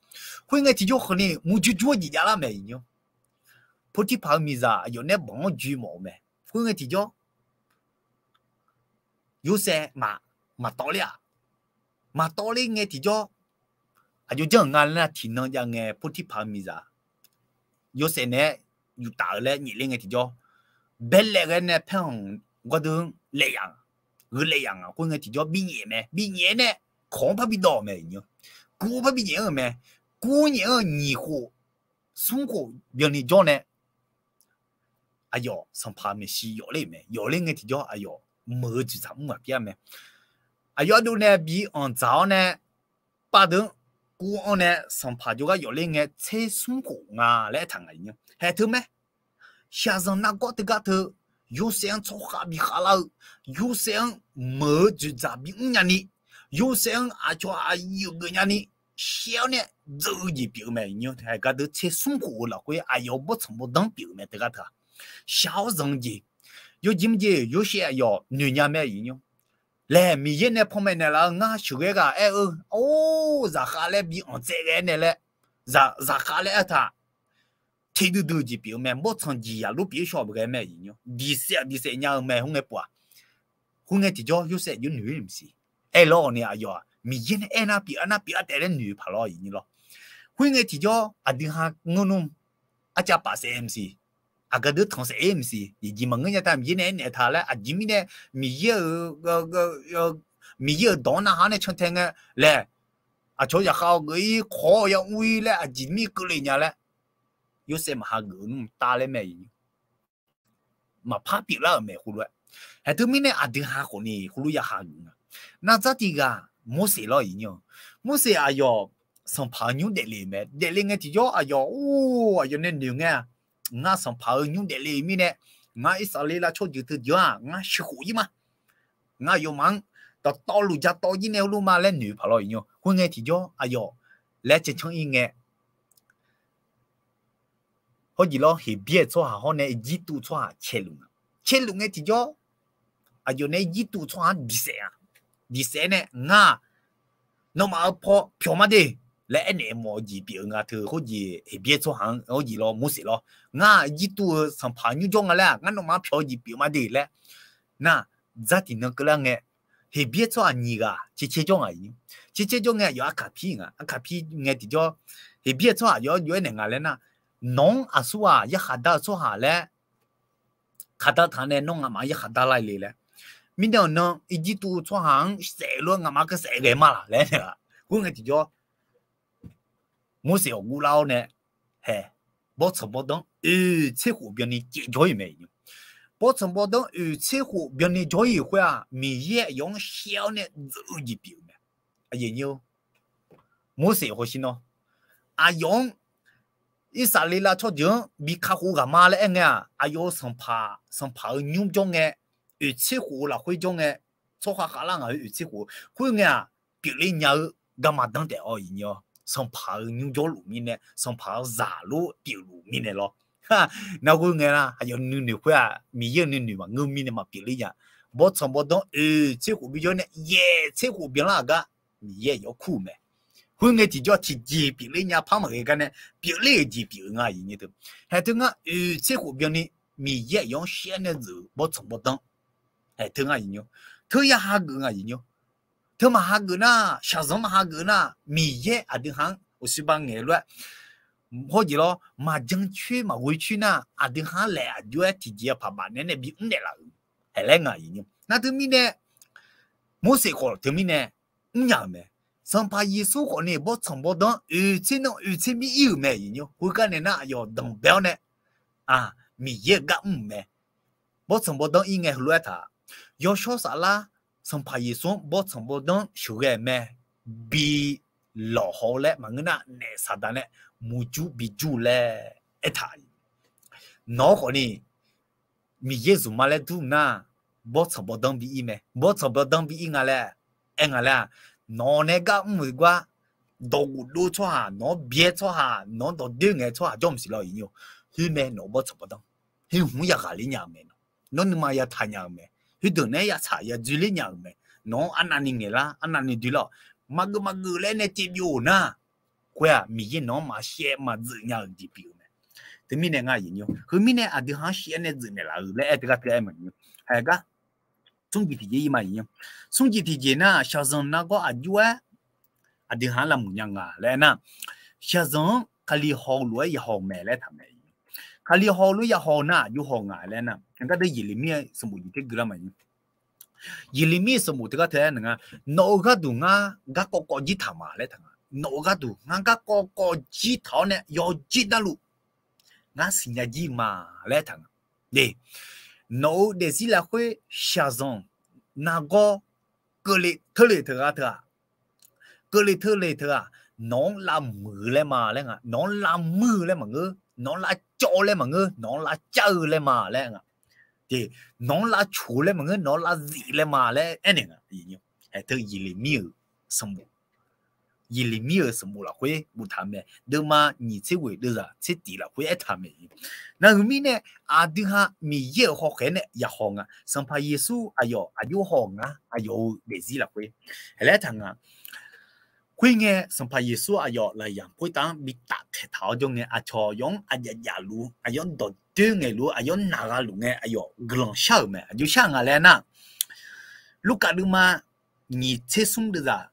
Khoerngae tiqjawr khawfni murjur jur-aer jeq javlar mae-iq nymr. Potirpaq-eu miqzaq aqyawf nae banq-anr joe mawf-eu mae. Khoerngae tiqjawr Yorsaev maq, maqtawv ler-aq. Maqtawv ler ngae tiqjawr, aqjox janr-euq nga laer nar, tiqnan jav ngae Potirpaq-eu miqzaq Yorsaev naeq-aer yuftaf-eu laer nyaefler ngae tiqjawr, baelaeq ghae nae paerkhanq gawrdeuv-anr laeq yaf, gheu laeq yaf nga. Khoerngae tiqjawr binyaef mae. Binyaef-aer nae kawq-anr par bidawv-euq mae-iq nymr. Kuv-anr par binyaef-anr-euq mae. Kuv-anr nyaef-anr-eu nyiq khof smr khof byanni jawr nae aqyawf sanqpaq maeqshi yawf ler-euq mae. Yawf ler ngae tiqjawr aqyawf meuq-eu dzoeqdzaq mr ghaq pyav mae. Aqyawf ardov nae bi anqdzaq-awr nae, pardeuv-anr kuv-anr nae sanqpaq jawrgar yawf ler ngae tser smr khof nga laer aertaq ngaq-iq nymr. Haeq teu mae. Shaqzanq nargawr teugar teu, Yorsaev-anr tsawrkhav bikhav lar-eu, Yorsaev-anr meuq-eu dzoeqdzaq bimr nyani, Yorsaev-anr aqcawq aqyuif geuf nyani, shaer-awr nae dzeur-eu jeq pyeuf-eu mae-iq nymr. Haeq gardeuv tser smr khof-eu lafkhoer aqyawf-euq bawrtsanq bawrdanr pyeuf-eu mae teugar teu-aq, shaq-awr zanq-eu jeq, yawjeq mrjeq Yorsaev aqyawf noeq nya mae-iq nymr. Laer Miqyaer nae panmaeq naeqlaf-eu ngar sheuqghae ghaq aer-eu, or, zaqkhav laer bi anqtsaev ghae nae laer, zaq, zaqkhav laer aertaq teq duidui-eu jeq pyeuf-eu mae. Bawrtsanq jeqzaq lor pyeuf-ir shaw-aq baqghae mae iqnyir. Diqsaef-aq diqsaef nya-eu mae khoerngae pov-aq. Khoerngae tiqjawr Yorsaev jawr noeq-ir maqsiq. Aerlawr-awq ni aqyawf-aq Miqyaer nae aernar pyeuf arnar pyeuf-a taef laer noeq paq lawr iqnyir lawr. Khoerngae tiqjawr aqdui ha ngeur nmr, arcav paf saef-eu maqsiq, aqgeu deuq tanq saef-ir maqsiq, jeqjeq maqngeur nya ta Miqyaer nae aernaeq taq laer aqjeq mirnae Miqyaer-euq, Miqyaer-euq dawq-anr narhaq-awr nae cantae ngae laer, aqcawq zaqkhav-awr geuf-ir khawf-awr ya ur-ir laer aqjeq mir keuvle nya laer, Yorsaev maqhageuf-eu nmr tav laer mae iqnyir. Maqpar pyeuflar-euq mae khoerlof-aer. Haeq teumirnae aqdui ha khawf ni khoerlof ya hageuf nga. Nardzar tiq ghaq Morseq lawr iqnyir-awq. Morseq aqyawf sanqpaq-eu nymr daefle-euq mae. Daefle ngae tiqjawr aqyawf or aqyawf nae noeq ngae-aq, ngar sanqpaq-eu nymr daefle-euq mirnae, ngar Irsaqleqlav tsawrjeuq teu jeuq-aq ngar sheuqkhof-ir ma. Ngar aqyawfmaf-anr dawqtawvluf ja tawv-ir nae heulof ma laer noeq paq lawr iqnyir-awq. Khoerngae tiqjawr aqyawf laer cancanr-ir ngae, hawrjeq lawr Heqbyaer tsawrhaq hawr nae Irjirtuv tsawrhaq caeluf nga. Caeluf ngae tiqjawr aqyawf nae Irjirtuv tsawrhaq-anr diqsaef-a. Diqsaef nae ngar-aq nawmaf-euq paw pyawq ma de laer aernaeq mawf-eu jeq pyeuf-eu nga teu hawrjeq Heqbyaer tsawrhaq-anr hawrjeq lawr Morseq lawr. Ngar-aq Irjirtuv-eu sanqpaq nymrjawr nga laer-aq ngar nawmaf-anr pyawq-eu jeq pyeuf ma de laer nar, dzar tiqnan keuvlar ngae, Heqbyaer tsawrhaq nyiq ghaq caercaer jawr nga iqnyir. Caercaer jawr ngae aqyawf arkaqpir nga. Arkaqpir ngae tiqjawr Heqbyaer tsawrhaq aqyawf-anr jov-aer naeq nga laer nar, nawq-anr aqsur ghaq yarkhaq dar-eu tsawrhaq laer khaqdar taq nae nawr nga'maf-anr yarkhaq dar lar le laer. Mirnae awqnan Irjirtuv tsawrhaq-anr saef lof-aer nga'maf keuv saef ghae ma laq laer aer-aq. Khoerngae tiqjawr Morseq ghawqguvlar-awr nae haeq bawrtsanq bawrdanr oeq tser khof byanni caev jawr-ir mae iqnyir. Bawrtsanq bawrdanr oeq tser khof byanni jawr-ir-euq khoer-aq Miqyaer aqyawf-anr shaev-awr nae dzeuf-eu jeq pyeuf-eu mae. Morseq hawshir nawr aqyawf-anr Irsaqleqlav tsawrjeuq-anr bi kakhof ghaq ma laer aer ngae-aq aqyawf-euq sanqpaq, sanqpaq-euq nymr jawr ngae, oeq tser khof-eu lafkhoer jawr ngae, tsawrhaq khavlar ngaq-euq oeq tser khof khoerngae-aq pyeufler nya-eu garma danr taef-awr iqnyir-awr sanqpaq-euq nymr jawrluf mirnae sanqpaq-euq zaq lof pyeufluf mirnae lawr. Narghoer ngae nar aqyawf nuinoeq khoer-aq Miqyaer-euq nuinoeq maqngeur mirnae maqpyeuf ler nya. Bawrtsanq bawrdanr oeq tser khof bi jawr nae yaeq tser khof byanlar-euq gar Miqyaer aqyawf kur-euq mae. Khoerngae tiqjawr tiqjeq pyeufler nya par maqghae gar nae pyeufler-euq jeq pyeuf-eu nga iqnyir teu. Haeq teu ngar oeq tser khof byanni Miqyaer aqyawf-anr shaev-awr nae dzeuf-eu bawrtsanq bawrdanr haeq teu ngar iqnyir. Teu ya hageuf nga iqnyir. Teu maqhageuf nar shaqzanq maqhageuf nar Miqyaer aqdui ha-anr uqshiq ba ngaeq lof-aer hawrjeq lawr maqjan coer maqghoe coer nar aqdui ha-anr laeq aqjox-aer tiqjeq-a paq baf naeq-aer nae bi mr naeqlaf-euq haeq laer nga iqnyir. Nar teumirnae Morseq khawf teumirnae mrnya-euq mae. Sanqpaq Yeqsur khawf ni bawrtsanq bawrdanr oeq tser nar oeq tser mir ir-euq mae iqnyir. Khoergar nae nar aqyawf danqbae-awr nae Miqyaer-euq gar mr-euq mae. Bawrtsanq bawrdanr ir ngae heulof-aer taq, yawshawr saflar Sanqpaq Yeqsur-anr bawrtsanq bawrdanr sheuqghae mae bi lawqhaw-eu laer maqngeur nar naef saqdaq nae murjur bijur laer aertaq. Nawq-anr khawf ni Miqyaer zmqma laer dur nar bawrtsanq bawrdanr bi ir mae. Bawrtsanq bawrdanr bi ir nga laer aer nga laer-aq, nawq nae gar mr-euq gar dawqghof dov tsawrhaq, nawq-anr byaer tsawrhaq, nawq-anr dawqdoer ngaeq tsawrhaq jawr maqsiq lawr iqnyir-or. Khoer mae nawq-euq bawrtsanq bawrdanr. Khoer hmq-anr ya ghaqler nya-euq mae nawq. Nawr nuima ya taq nya-euq mae. Khoerdeuq naeq-aer ya tsaq ya dzoerler nya-euq mae. Nawq-anr arnavni ngaeqlar arnavni doerlar-awq. Maqgeuf maqgeuf laer nae caevbyov-euq nar, khoer-aq Miqyaer nawq-anr maqshaev maqdzeuf nya-euq jeq pyeuf-eu mae. Teumirnae nga iqnyir-or. Heumirnae aqdui ha-anr shaev nae dzeuf naeqlaf-euq laer aer teugar teu-aer maqngeur. Haeq gar smr jeq tiqjeq ir ma iqnyir. Smr jeq tiqjeq nar shaqzanq nargawr aqjox-aer aqdui ha-anr lavmuiq nya nga laer aernar, shaqzanq-anr Kali haw-eu lof-aer ya haw-eu mae laer taq mae. Kali haw-eu lof-aer ya haw-eu nar aqjox haw nga laer aernar, gardeuv Yeqlirmir-eu sanqbof jeq ter gui lar ma iqnyir. Yeqlirmir-euq sanqbof teugar teu-aer naq nga, nawq-euq gharduq ngar garkawv kawv jir taq ma laer taq nga. Nawq-euq gharduq ngar garkawv kawv jir taq-awr nae yawjir darluf ngar siqnya jir ma laer taq nga. Nawq-euq daefzir lafkhoer shaqzanq nargawr keuvle teule teughaq teu-aq, keuvle teule teu-aq, nawq-anr lavmuiq-eu laer ma laer nga. Nawq-anr lavmuir-eu laer maqngeur, nawq-anr lavcawv-eu laer maqngeur, nawq-anr lavcar-eu laer ma laer nga. Nawq-anr lavcoq-eu laer maqngeur, nawq-anr lavzif laer ma laer aernaeq nga. Haeq teu Yeqlirmir-euq sanqbof, Yeqlirmir-euq sanqbof lafkhoer boftaq mae. Deuvma nyiq tser ghoeq deuvzaq tser tif lafkhoer aertaq mae. Nar heumirnae aqdui ha Miqyaer-euq hawkhaeq-aer nae ya haw nga. Sanqpaq Yeqsur aqyawf aqjox haw ngar aqyawf-euq daefzir lafkhoer haeq laer aertaq nga. Khoerngae, Sanqpaq Yeqsur aqyawf lafyamq khoertav-anr bi taftaeq taq-awr jawr ngae, aqcawq yawf-anr aqjaf jaf luf-eu, aqyawf-anr dawqdoer ngaeq luf-eu, aqyawf-anr naqgha luf ngae, aqyawf guiqlanq shar-euq mae. Aqjox shar nga laer nar, Lurkaf deuvma nyiq tser smr deuvzaq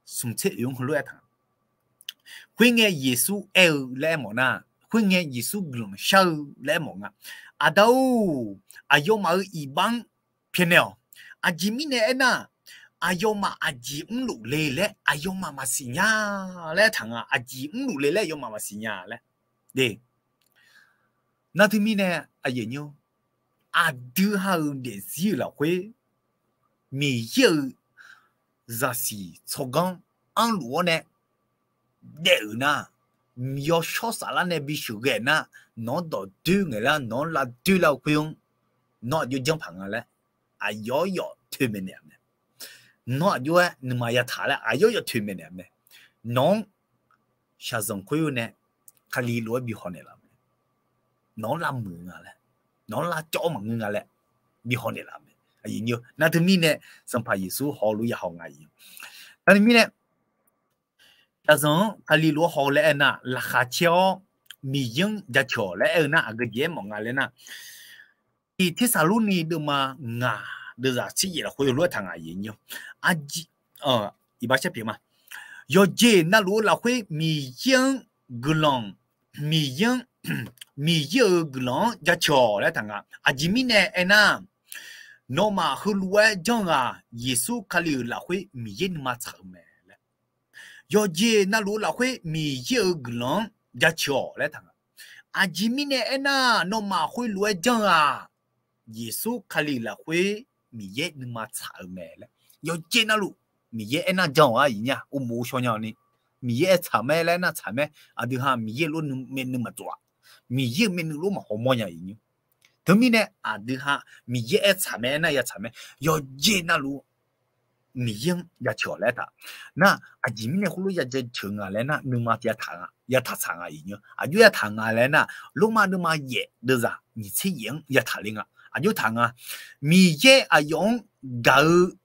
smq tser oeq-anr heulof-aer taq. Khoerngae Yeqsur aer-eu laer aermawf nar, khoerngae Yeqsur guiqlanq shar-eu laer aermawf nga. Aqda-or, aqyawfmaf-euq iqbax-anr pyaeqnaeq-awq. Aqjeq mirnae aernar, aqyawfmaf aqjeq mrluf le laer aqyawfmaf maqsiq nya laer aertaq nga. Aqjeq mrluf le laer aqyawfmaf maqsiq nya laer. Nar teumirnae, aqyuif aqnyir, aqdui ha-euq daefzir-euq lafkhoer Miqyaer-euq zaqsiq tsawrganr anrluf-awr nae daef-euq nar, yawshawr saflar nae bisheuq ghae nar, nawq-anr dawqdoer ngaeq lar, nawq-anr lavdoer lar-eu khoer-anr, nawr aqjox janrpaq nga laer aqyawf yawf toeqmaeq naeq-a mae. Nawr aqjox-aer nuima yataq laer aqyawf yawf toeqmaeq naeq-a mae. Nawq-anr shaqzanq khoer-eu nae Kali lof-aer bi hawnaeq laf mae. Nawq-anr lavmuiq nga laer, nawq-anr lavcawv-awr maqngeur nga laer bi hawnaeq laf mae. Nar teumirnae Sanqpaq Yeqsur hawluf ya haw nga. Nar teumirnae shaqzanq-anr Kali lof-aer haw laer aernar, laqkhaq caer-awr Miqyaer-anr jaceuq-awq laer aer-eu nar, aqgeu jeq aermawf nga laer nar, Tiq Tersaqlorni deuvma ngaq deuvzaq tser yaef lafkhoer lof-aer taq nga. Aqyuif aqnyir, iqbax shar pyeuf ma. Yawqjeq navluf-eu lafkhoer Miqyaer-anr guiqlanq, Miqyaer-anr, Miqyaer-euq guiqlanq-anr jaceuq-awq laer taq nga. Aqjeq mirnae aernar, nawmaf heulof-aer janr-eu-aq, Yeqsur Kali-euq lafkhoer Miqyaer nuima tsaq-euq mae laer. Yawqjeq navluf-eu lafkhoer Miqyaer-euq guiqlanq-anr jaceuq-awq laer taq nga. Aqjeq mirnae aernar, nawmaf khoerlof-aer janr-eu-aq, Yeqsur Kali-euq lafkhoer Miqyaer nuima tsaq-euq mae laer. Yawqjeq navluf Miqyaer aernar jan-awq-a iqnyir-a, uqmov shaw nya-awq ni. Miqyaer aer tsaq mae laer nar tsaq mae. Aqdui ha Miqyaer lof-aer nuima maqtsov-aq, Miqyaer-euq myavnuiv lof-aer maqhaw mawr nya iqnyir. Teumirnae aqdui ha Miqyaer aer tsaq mae aernar ya tsaq mae. Yawqjeq navluf Miqyaer-anr jaceuq-awq laer taq. Nar aqjeq mirnae khoerlof ya jaceuq nga laer nar, nuima tiq ya taq tsaq nga iqnyir. Aqjox ya taq nga laer nar, Lormav deuvma yaef deuvzaq nyiq tser yaef-anr ya taq le nga. Aqjox taq nga. Miqyaer aqyawf-anr gaq-eu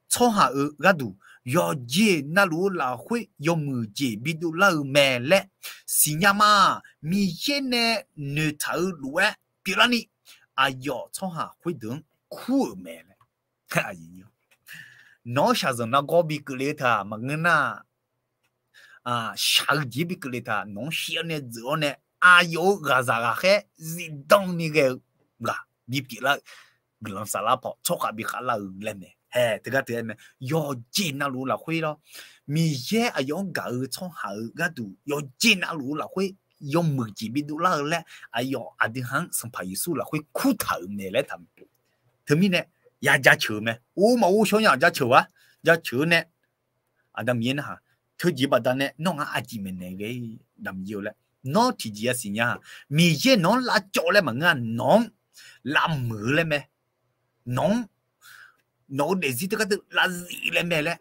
tsawrhaq-euq gharduq, yawqjeq navluf-eu lafkhoer yawmuiq jeq bidov lar-eu mae laer siqnya ma. Miqyaer nae noeqtaq-eu lof-aer pyeuflarni, aqyawf tsawrhaq khoerdeuq-anr kur-euq mae laer. Nawq-anr shaqzanq nargawr bi keuvle-eu taq maqngeur nar, shaq-eu jeq bi keuvle taq, nawq-anr shir-awr nae dzeuq-awr nae aqyawf-euq ghaqzaq ghaqkhaer zifdan ni ghae-eu ghaq bipyeuf lar-eu, guiqlanq saflar paw tsawrkhav bi khavlar-eu laer mae. Hae, teugar teu-aer mae. Yawqjeq navluf-eu lafkhoer lawr, Miqyaer aqyawf-anr gaq-eu tsawrhaq-euq gharduq yawqjeq navluf-eu lafkhoer yawmuiq jeq bidov lar-eu laer, aqyawf aqdui ha-anr Sanqpaq Yeqsur lafkhoer kurtaq-euq mae laer taq. Teumirnae ya jaceuq-eu mae. Or maqor shawr nya jaceuq-a. Jaceuq-eu nae Aqda Miqyaer narhaq, teujeq baqdanae nawr ngar aqjeq maeqnaeq ghae-ir, damqjir-eu laer nawr tiqjeq yasiq nya-a. Miqyaer nawq-anr lavcawv laer maqngeur-a, nawq-anr lavmuiq-eu laer mae. Nawq-anr, nawq-eu daefzir teugar teu lavzif laer mae laer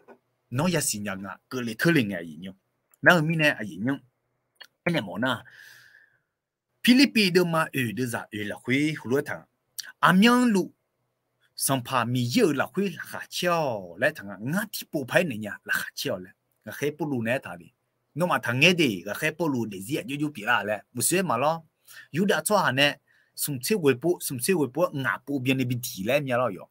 nawr yasiq nya nga, keuvle teurle ngae aqyuif nymr. Nar-eu mirnae aqyuif nymr, aernaeq mawf nar, Pirlirpiv deuvma oeq deuvzaq oeq lafkhoer heulof-aer taq, aqmyanluf Sanqpaq Miqyaer-euq lafkhoer laqkhaq caer-awq laer taq nga. Ngar tiqpov paq-aer naeq nya laqkhaq caer-awq laer. Ghaqkhaer Pawrluv nae aertaq le. Nawmaf taqngaer de, ghaqkhaer Pawrluv daefzir aqjox jox pyeuflar laer muiqshoer maqlawr. Yurdav tsawrhaq nae smq tser ghoeq pov, smq tser ghoeq pov-aer ngaq pov byanni bidiq laer mya lawr yawq.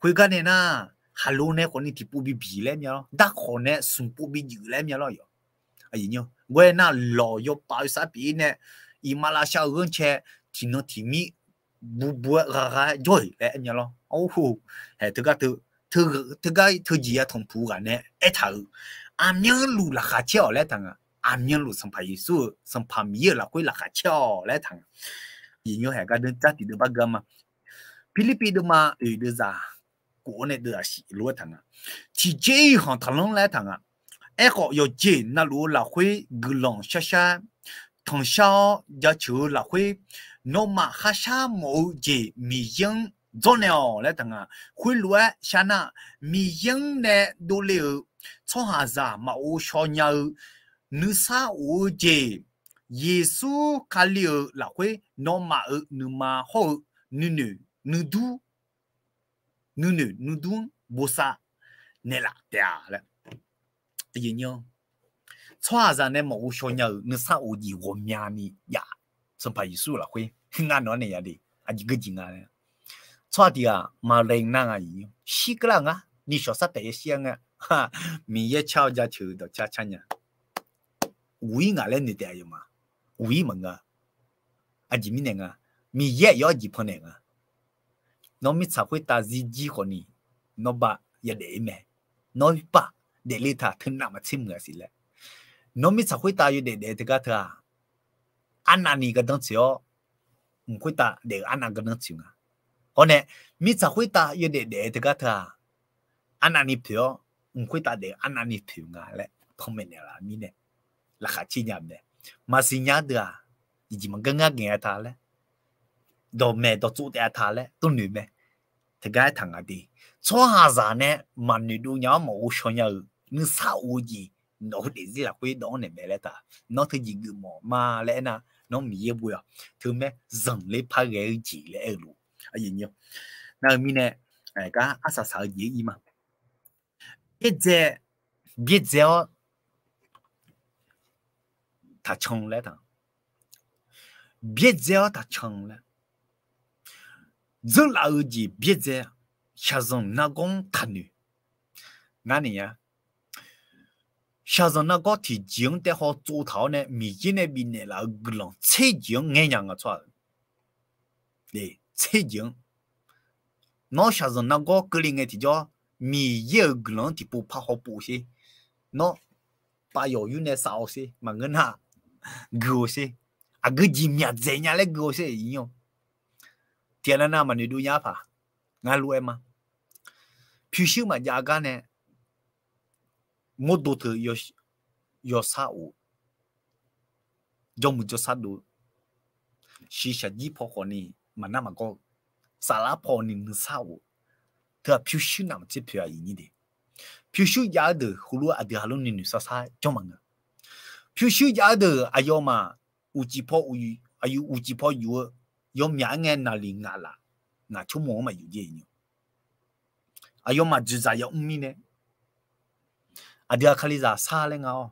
Khoergar nae nar, khaqlo nae khawfni tiqpov bibiq laer mya lawr. Darkawq nae smq pov bijuif laer mya lawr yawq. Ghoer nar lawq yawpav-eu sar pyeuf-ir nae, iqmalavshav-eu ghanrcae tiqnan tiqmir bubu-aer ghagha-aer jawr-iq laer aer mya lawr. Hae, teugar teugar teujeq ya tanqpuq ghaq nae aertaq-euq, aqmyanluf laqkhaq caer-awq laer taq nga. Aqmyanluf Sanqpaq Yeqsur-euq, Sanqpaq Miqyaer-euq lafkhoer laqkhaq caer-awq laer taq nga. Aqyuif nymr, hae, gar deuv jar tiqdeuv bar geur ma. Pirlirpiv deuvma oeq deuvzaq kof-awr nae deuvzaq shif lof-aer taq nga. Tiqjeq-iq khanq taqlanr laer taq nga. Aerkhawf, yawqjeq navluf-eu lafkhoer guiqlanq sharshar tanqshar-awr jaceuq-eu lafkhoer, nawmaf kharshar mawf-eu jeq Miqyaer-anr dzawrnaeq-awq laer taq nga. Khoerlof-aer shar nar, Miqyaer-anr nae dovle-euq tsawrhaqzaq maqghov shaw nya-eu nuisar of-eu jeq, Yeqsur Kali-euq lafkhoer nawmaf-euq nuima hawr-eu nuinoeq nuidur nuinoeq nuidur-anr bosav naeqlaf taef-a laer. Aqyuif nymr, tsawrhaqzaq nae maqghov shaw nya-euq nuisar of jeq ghawqmyani jav. Sanqpaq Yeqsur lafkhoer ngar nawq-anr naeq ya de, aqjeq geujeq nga laer. Tsawrhaq tiq ghaq maqlaeq nar nga, shir keuvlar ngar, nishawq sar taef ya shir-a nga. Miqyaer car-awr jaceuq-eu dawqcar car nya. Uq-ir ngaq laer noeq taef-a yawf ma. Uq-ir maqngeur-a. Aqjeq mirnae nga, Miqyaer aqyawf-anr jeq pannaeq nga. Nawr mirtsaq khoertav zirjir khawfni, nawr ba yadaef-ir mae. Nawr baq daefle taq teunav maqtser muiq-a siq laer. Nawr mirtsaq khoertav yawdaef daef-eu teugar teu-aq, arnavni gardanr tsoeq-awr, mq khoertav daef-eu arnav gardanr tsoeq nga. Hawr nae, mirtsaq khoertav yawdaef daef-eu teugar teu-aq, arnavni poeq-awr, mq khoertav daef-eu arnavni poeq nga laer panmaeq naeqlaf mirnae, laqkhaq caer nya mae. Maqsiq nya-eu deuq-aq, jeq maqgar ngar gaeq-a ta laer, dawqmaeq dawqtsov taef-a ta laer tov noeq mae. Teugar aertaq nga de, tsawrhaqzaq nae maqnoeqdov nya-awr maqghov shaw nya-euq nuisar of-eu jeq, nawq-eu daefzir lafkhoer dawq-anr naeq mae laer taq. Nawr teujeq geufmawf ma laer aernar, nawr Miqyaer boe-awq. Teumae zanqler par ghae-eu jeq laer aer-eu lof. Nar-eu mirnae, gar arsaq saq-eu jeq ir ma. Byaerdzae, byaerdzae-awr taqcan laer taq. Byaerdzae-awr taqcan laer. Dzeurlaf-eu jeq byaerdzae, shaqzanq nargawr-anr taqnoeq. Ngar naeq ya, shaqzanq nargawr tiqjeq-anr taev haw tsov taq-awr nae Miqyaer nae bifnaeq laf-eu guiqlanq tser jeq-anr ngaer nya nga tsawrhaq-euq. Tser jeq-anr, nawr shaqzanq nargawr keuvle ngae tiqjawr, Miqyaer-euq guiqlanq-anr tiqpov par hawpov sher. Nawr pav yawq yur nae sav-awr sher, maqngeur nar gui-awr sher. Aqgeu jeq myaq dzaeq nya laer gui-awr sher, iq nymr. Tiqghaq nav nav maqnoeqdov nya-ar paq, ngar lof-aer ma. Pyurshuir maqjav gar nae mawrdo teu yawsar of, jawrmuiq jawrsar dov-eu, shiqshaq jir paw khawfni maqnar maqgawr-eu, saflar pawni nuisar of-eu, teu-aq pyurshuir navmaqtser poeq-a iq nyir de. Pyurshuir jav-eu deuq heulof-aer aqdui halof ni noeqsar sar janr maqngeur. Pyurshuir jav-eu deuq aqyawfmaf uqcif paw, aqyuif uqcif paw yuf-eu yawmyaq-aer ngae naqliq ngaq laf, ngaq tsawrmawq-anr maqyuf jer iq nymr. Aqyawfmaf dzoeqdzaq yamr mirnae, aqdui-aq kalizaq sar laer nga-awr,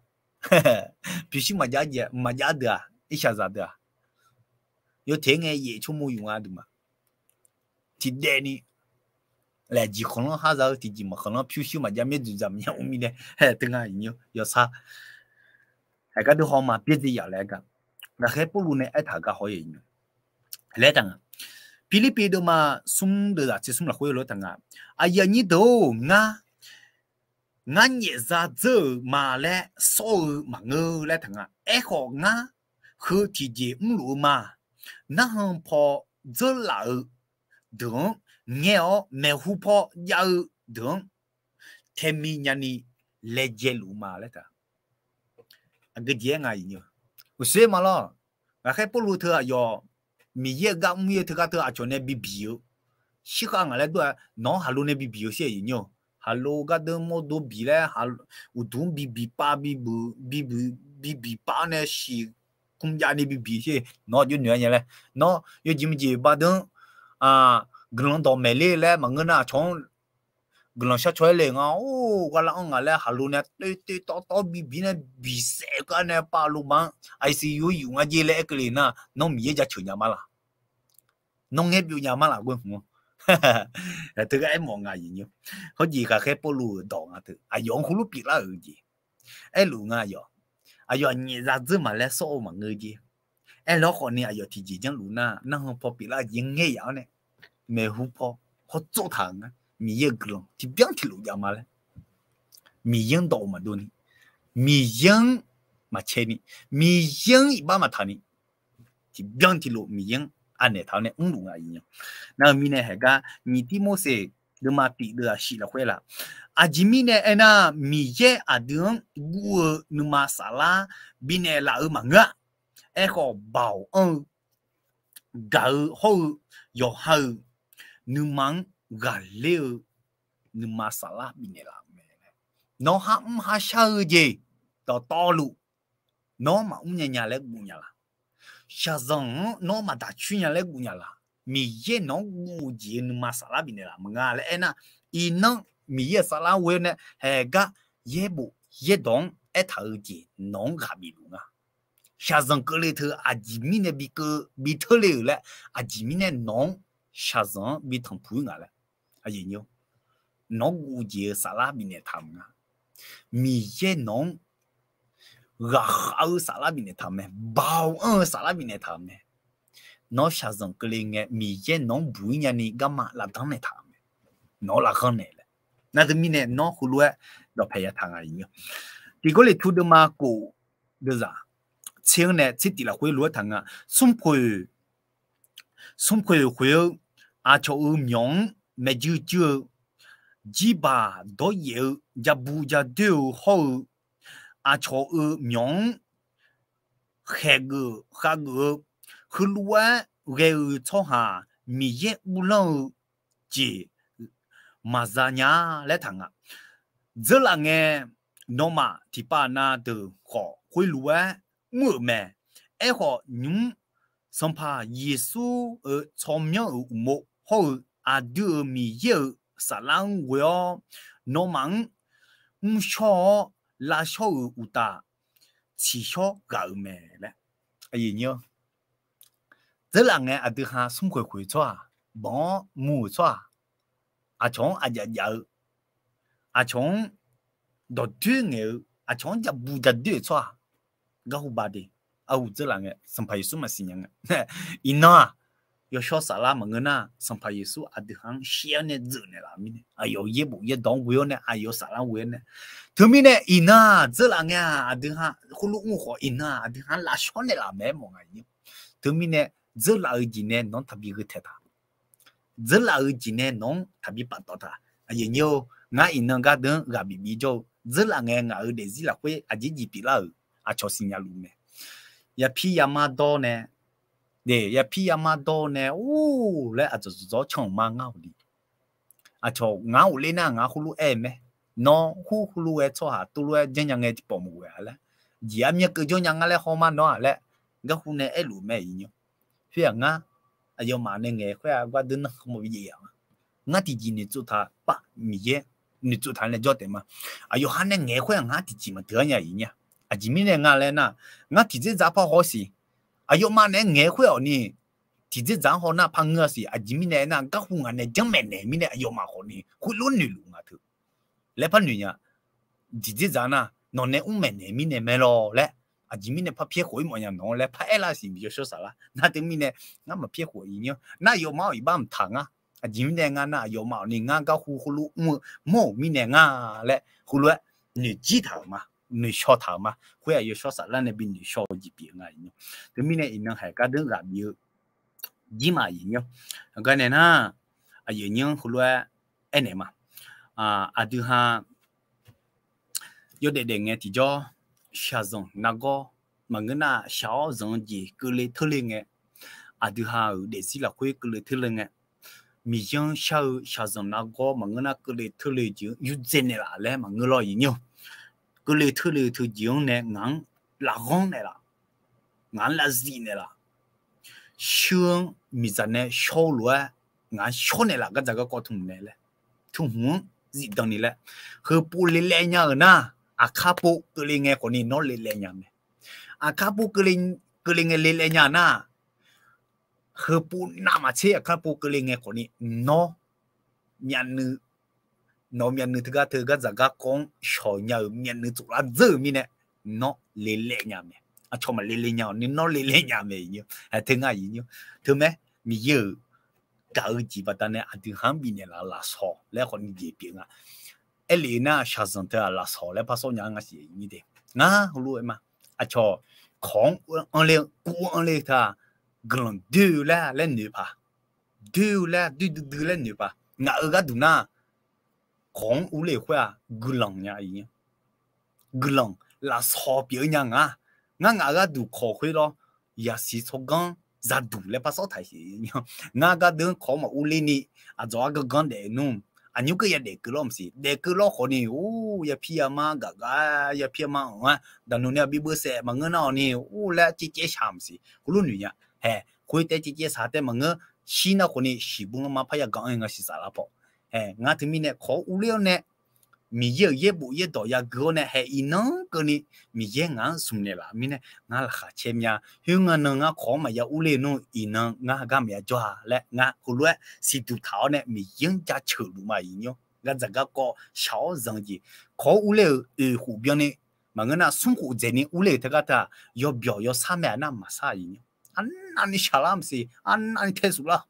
pyurshuir maqjav jeq maqjav deuq-aq, irshaqzaq deuq-aq, yawteq-aer ngae yaef tsawrmawq yuf nga deuq ma. Tiqdaef ni laeq jeq khanqlanr har za-eu tiqjeq maqkhanqlanr pyurshuir maqjav mir dzoeqdzaq maqya mr mirnae, teu nga iq nymr yawsar. Aqgar dui hawma byaerdzae yaf laer gar, Ghaqkhaer Pawrluv nae aertaq-euq gar haw-ir iq nymr laer taq nga. Pirlirpiv deuvma smr deuvzaq tser smr lafkhoer lof-aer taq nga. Aqyuif aqnyir deuq-or, ngar, ngar nyaefzaq dzeur-euq ma laer sawr-eu maqngeur laer taq nga. Aerkhawf, ngar heu tiqjeq mrluf-eu ma. Narhan paw dzeurlaf-eu deuq-anr ngaer-awr, maeqhu paw jav-eu deuq-anr taemi nyani laejae luf-eu ma laer taq. Aqgeu jeq-aer nga iq nymr. Uqshoe ma lawr, Ghaqkhaer Pawrluv teu aqyawf Miqyaer-euq gar mr-ir-eu teugar teu aqcawq nae bibiq-eu, shirkhav ngaq laer dur-a, nawq-anr haqlo nae bibiq-eu sher iq nymr-or. Haqlo gardeur mawrdo biq laer, uqduq-anr bibiq pav, bibuq, bibuq, bibiq pav-anr nae shiq kmr jav ni bibiq sher. Nawq-anr jawrnoeq-a nya laer, nawr yawjeq maqjeq baqdeur-anr guiqlanq dawqmaeq ler laer maqngeur nar, aqcawq-anr guiqlanq shar caw-aer le nga-or, gharlar-anr ngaq laer haqlo nae toer toer tawv tawv bibiq nae bisaef gar nae pav loma-anr, ICU yuf nga jer laer aer keuvle nar, nawr Miqyaer jaceuq nya ma laq? Nawr ngaer byov nya ma laq ghoer hmq-anr? Teugar aermawf nga iq nymr. Hawjeq Ghaqkhaer Pawrluv-euq dawq nga teu aqyawf-anr heulof pyeuflar-euq jeq aerluf nga yawq. Aqyawf nyaefzaq dzeur ma laer sawr-eu maqngeur jer. Aerlawr khawfni aqyawf tiqjeq janrluf nar, narhan paw pyeuflar jeq ngaer yaf-awr nae, maeqhu paw hawtsov taq-euq ngar, Miqyaer-euq guiqlanq tiqbyan tiqlof jav ma laer, Miqyaer-anr dawq-eu maqdov ni, Miqyaer-anr maqcae ni, Miqyaer-anr iqbax maqtaq ni, tiqbyan tiqlof Miqyaer-anr anaeq taq-awr nae mrluf nga iq nymr. Nar-eu mirnae haeqgar nyiq Tirmorseq deuvma tiq deuv-aq shif lafkhoer laf. Aqjeq mirnae aernar, Miqyaer aqdui-anr guv-eu nuima saflar bifnaeq laf-eu maqngeur-a. Aerkhawf, baoq anr-eu gaq-eu hawr-eu yawqha-euq nuima-anr ghaqler-eu nuima saflar bifnaeq laf-euq mae. Nawr har mr har shar-eu jeq dawqtawvluf nawr maqmr nya nya laer guv nya laq? Shaqzanq-anr nawr maqdaq coer nya laer guv nya laq? Miqyaer nawq-anr guv-eu jeq-eu nuima saflar bifnaeq laf maqnga laer aernar, iqnan Miqyaer-euq saflar ghoe-awr nae haeqgar yaerbof yaerdawq-anr aertaq-eu jeq nawq-anr ghaq bif luf nga. Shaqzanq keuvle teu aqjeq mirnae bi keuv bi teurle-euq laer, aqjeq mirnae nawq-anr shaqzanq-anr bi tanqpuq-ir nga laer, nawq-anr guv jeq-eu saflar bifnaeq taq-euq nga. Miqyaer nawq-anr ghaqkhav-eu saflar bifnaeq taq-euq mae. Baoq anr-eu saflar bifnaeq taq-euq mae. Nawr shaqzanq keuvle ngae, Miqyaer nawq-anr buq-ir nyani garma lavdanr naeq taq-euq mae. Nawq-anr lavghanr naeq laer. Nar teumirnae nawr heulof-aer dawqpae yataq nga. Tiq Gawrliqtu deuvma kof deuvzaq tser-anr nae tser tiq lafkhoer lof-aer taq nga. Smr khoeq khoeq-eu aqcawq-euq myawq-anr maeqjuir juir-eu, jirbaq dawryaef-eu, jabu jadoer-eu hawr-eu, aqcawq-euq myawq-anr khaeqgeuf khavgeuf-eu, heulof-aer ghae-eu tsawrhaq Miqyaer uvlanr-eu jeq maqza nya laer taq nga. Dzeurlaf ngae, nawmaf tiqpav nav deuq khawf khoerlof-aer mr-euq mae. Aerkhawf, nymq-mr Sanqpaq Yeqsur-euq tsawrmyanr-euq uqmov hawr-eu aqdui-euq Miqyaer-euq saflar-anr ghoe-awr, nawmaf-anr mrshawr-awr lavshawr-euq uqtaf, tsiqshawr ghaq-euq mae laer. Dzeurlaf ngae aqdui ha smr khoeq khoeq-eu tsawrhaq, banq-awr mur-euq tsawrhaq, aqcawq-anr aqjaf jaf-eu, aqcawq-anr dawqdoer ngaeq-eu, aqcawq-anr jabu jadoer-euq tsawrhaq, garhu bade, arhu dzeurlaf ngae Sanqpaq Yeqsur maqsiq nya nga. Iqnan-aq, yawshawr saflar maqngeur nar, Sanqpaq Yeqsur aqdui ha-anr shir-awr nae dzeuf naeqlaf mirnae, aqyawf-euq yaerbof yaerdawq-anr ghoe-awr nae, aqyawf-euq saflar-anr ghoe-awr nae. Teumirnae iqnan-aq dzeurlaf ngae-aq aqdui ha khoerlof mr khawf, iqnan-aq aqdui ha-anr lavshawr naeqlaf mae-aer mawf nga. Teumirnae dzeurlaf-eu jeq nae nawq-anr taqbi gheu taeq taq. Dzeurlaf-eu jeq nae nawq-anr taqbi paftawf taq. Aqyuif aqnyir-or, ngar iqnan gardeuq-anr ghaq bif bif jawr-eu, dzeurlaf ngae ngaq-euq daefzir lafkhoer aqjeq jeq pyeuflar-euq aqcawq siqnya luf mae. Yapir yamar dawr nae, yapir yamar dawr nae or laer aqdzawq dzawq can-euq ma ngar-awq ni. Aqcawq ngar ghofler nar ngar khoerlof-aer mae. Nawr khoer khoerlof-aer tsawrhaq tov lof-aer janrnya ngae tiqpawf maqghoe-a laer, jeq armyan keuv janrnya ngar laer hawr ma nawr-aq laer, garhu nae aerluf mae iqnyir. Khoer-aq ngar aqyawfmaf nae ngaeq khoer-aq gardeuq nanrkhmq bi jaev-a ma. Ngar tiqjeq noeqtsov taq paf Miqyaer noeqtsov taq nae jawr taef ma. Aqyawf ha nae ngaeq khoer-aq ngar tiqjeq maqdeuq-ar nya iqnyir. Aqjeq mirnae nga laer nar, ngar tiqdzerdzaq par haw siq. Aqyawfmaf nae ngaeq khoer-awq ni, tiqdzerdzaq-anr haw nar par ngeur-a siq. Aqjeq mirnae aernar, garhu ngaq nae janrmaeq naeq mirnae aqyawfmaf khawf ni khoerlof noeqluf nga teu laer par noeq nya. Tiqdzerdzaq nar nawq nae mr maeqnaeq mirnae mae lawr laer, aqjeq mirnae par pyaer khof-ir mawf nya nawq-anr laer par aerlar siq. Miqyaer yawshawr saflar nar teumirnae ngar maqpyaer khof iqnyir-anr nar aqyawfmaf-awq iqbax mqtaq ngar. Aqjeq mirnae nga nar aqyawfmaf-awq ni ngar garhu khoerlof mr-eu mawr-euq mirnae nga laer khoerlof-aer noeqjir taq-euq ma, noeqshaw taq-euq ma. Khoer-aq yawshawr saflar nae bi noeqshaw-eu jeq pyeuf nga iqnyir. Teumirnae iqnan haiq gardeuq ghaq bif-eu jir ma iqnyir. Garnae nar, aqyuif aqnyir heulof-aer aernaeq ma. Aqdui ha yawdaef daef ngae tiqjawr, shaqzanq nargawr maqngeur nar shaq-awr zanq-eu jeq keuvle teurle ngae, aqdui ha-euq daefzir lafkhoer keuvle teurle ngae, Miqyaer-anr shar-eu shaqzanq nargawr maqngeur nar keuvle teurle jeq-anr yurdzae naeqlaf laer maqngeur lawr iqnyir. Keuvle teurle teujeq-anr nae ngaq-anr lavghanr naeqlaf, ngaq-anr lavzif naeqlaf, shir-anr miqdzaq nae shawr-eu lof-aer ngaq-anr shawr naeqlaf gardzaq garkawv tmq nae laer, tmq hmq-anr zifdan ni laer, heupov lelaev nya-euq nar, aqkar pov keuvle ngae khawfni nawr lelaev nya mae. Aqkar pov keuvle ngae lelaev nya nar, heupov navmaqtser aqkar pov keuvle ngae khawfni nawr myavnuiv, nawq-eu myavnuiv teugar teu gardzaq garkawv-anr shawq nya-euq myavnuiv tsoflar dzeur-euq mirnae nawr lelaev nya mae. Aqcawq maqle le nya-awq ni nawr lelaev nya mae iqnyir. Teu ngar iqnyir. Teumae, Miqyaer-euq gaq-eu jeq baqdanae aqdui ha-anr bifnaeq laf-eu lafsawq laer khawfni jeq pyeuf nga. Aerlef nar shaqzanq teu-aq lafsawq laer par sawr nya-a nga siq iqnyir de. Ngar heulof-aer ma. Aqcawq kawq-anr anr ler-eu kuv anr ler-eu teu-aq, guiqlanq doer-eu laer laer noeq paq, doer-eu laer doer duidui laer noeq paq. Ngaq-euq gharduq nar, kawq-anr urler-euq khoer-aq guiqlanq nya iqnyir. Guiqlanq lafsawq pyeuf-eu nya nga. Ngar ngaq-euq gharduq kawq khoer lawr, yasiq tsawrganr zaduq laer par sawr taq siq. Ngar gardeuq-anr kawq-anr maqurler ni, aqdzawq-ar ganr ganr daef nmr. Aqnymr keuv yadaef keuv lawr maqsiq, daef keuv lawr khawfni or yapir yamar gaq gar, yapir yamar anq-ar daqnuq ni aqbi beuvsaef maqngeur nar-awq ni or laer caev caev shaq maqsiq. Heulof noeq nya. Hae, khoer taef caev caev shaq taef maqngeur. Shir nar khawfni shiqbur lanma parya ganq-anr nga siq saflar paw. Hae, ngar teumirnae kawq-anr urler-awr nae Miqyaer-euq yaerbof yaerdawq yagui-awr nae hae iqnan keuvni Miqyaer ngaq-anr smq naeqlaf mirnae ngar laqkhaq caer mya. Khoerngae nan ngar kawq-anr maqya urler nmr, iqnan ngar hagar maqya jawr-a laer ngar heulof-aer siqduq taq-awr nae Miqyaer-anr jaceuq luf ma iqnymr. Gardzaq garkawv shaq-awr zanq-eu jeq, kawq-anr urler-euq oeq khof byanni maqngeur nar smr khof dzaeqni urler-euq teugar teu-aq, yawbyawq yawshar mae-a nar maqshar iqnymr. Arnavni shaqlar maqsiq, arnavni taesuf lar,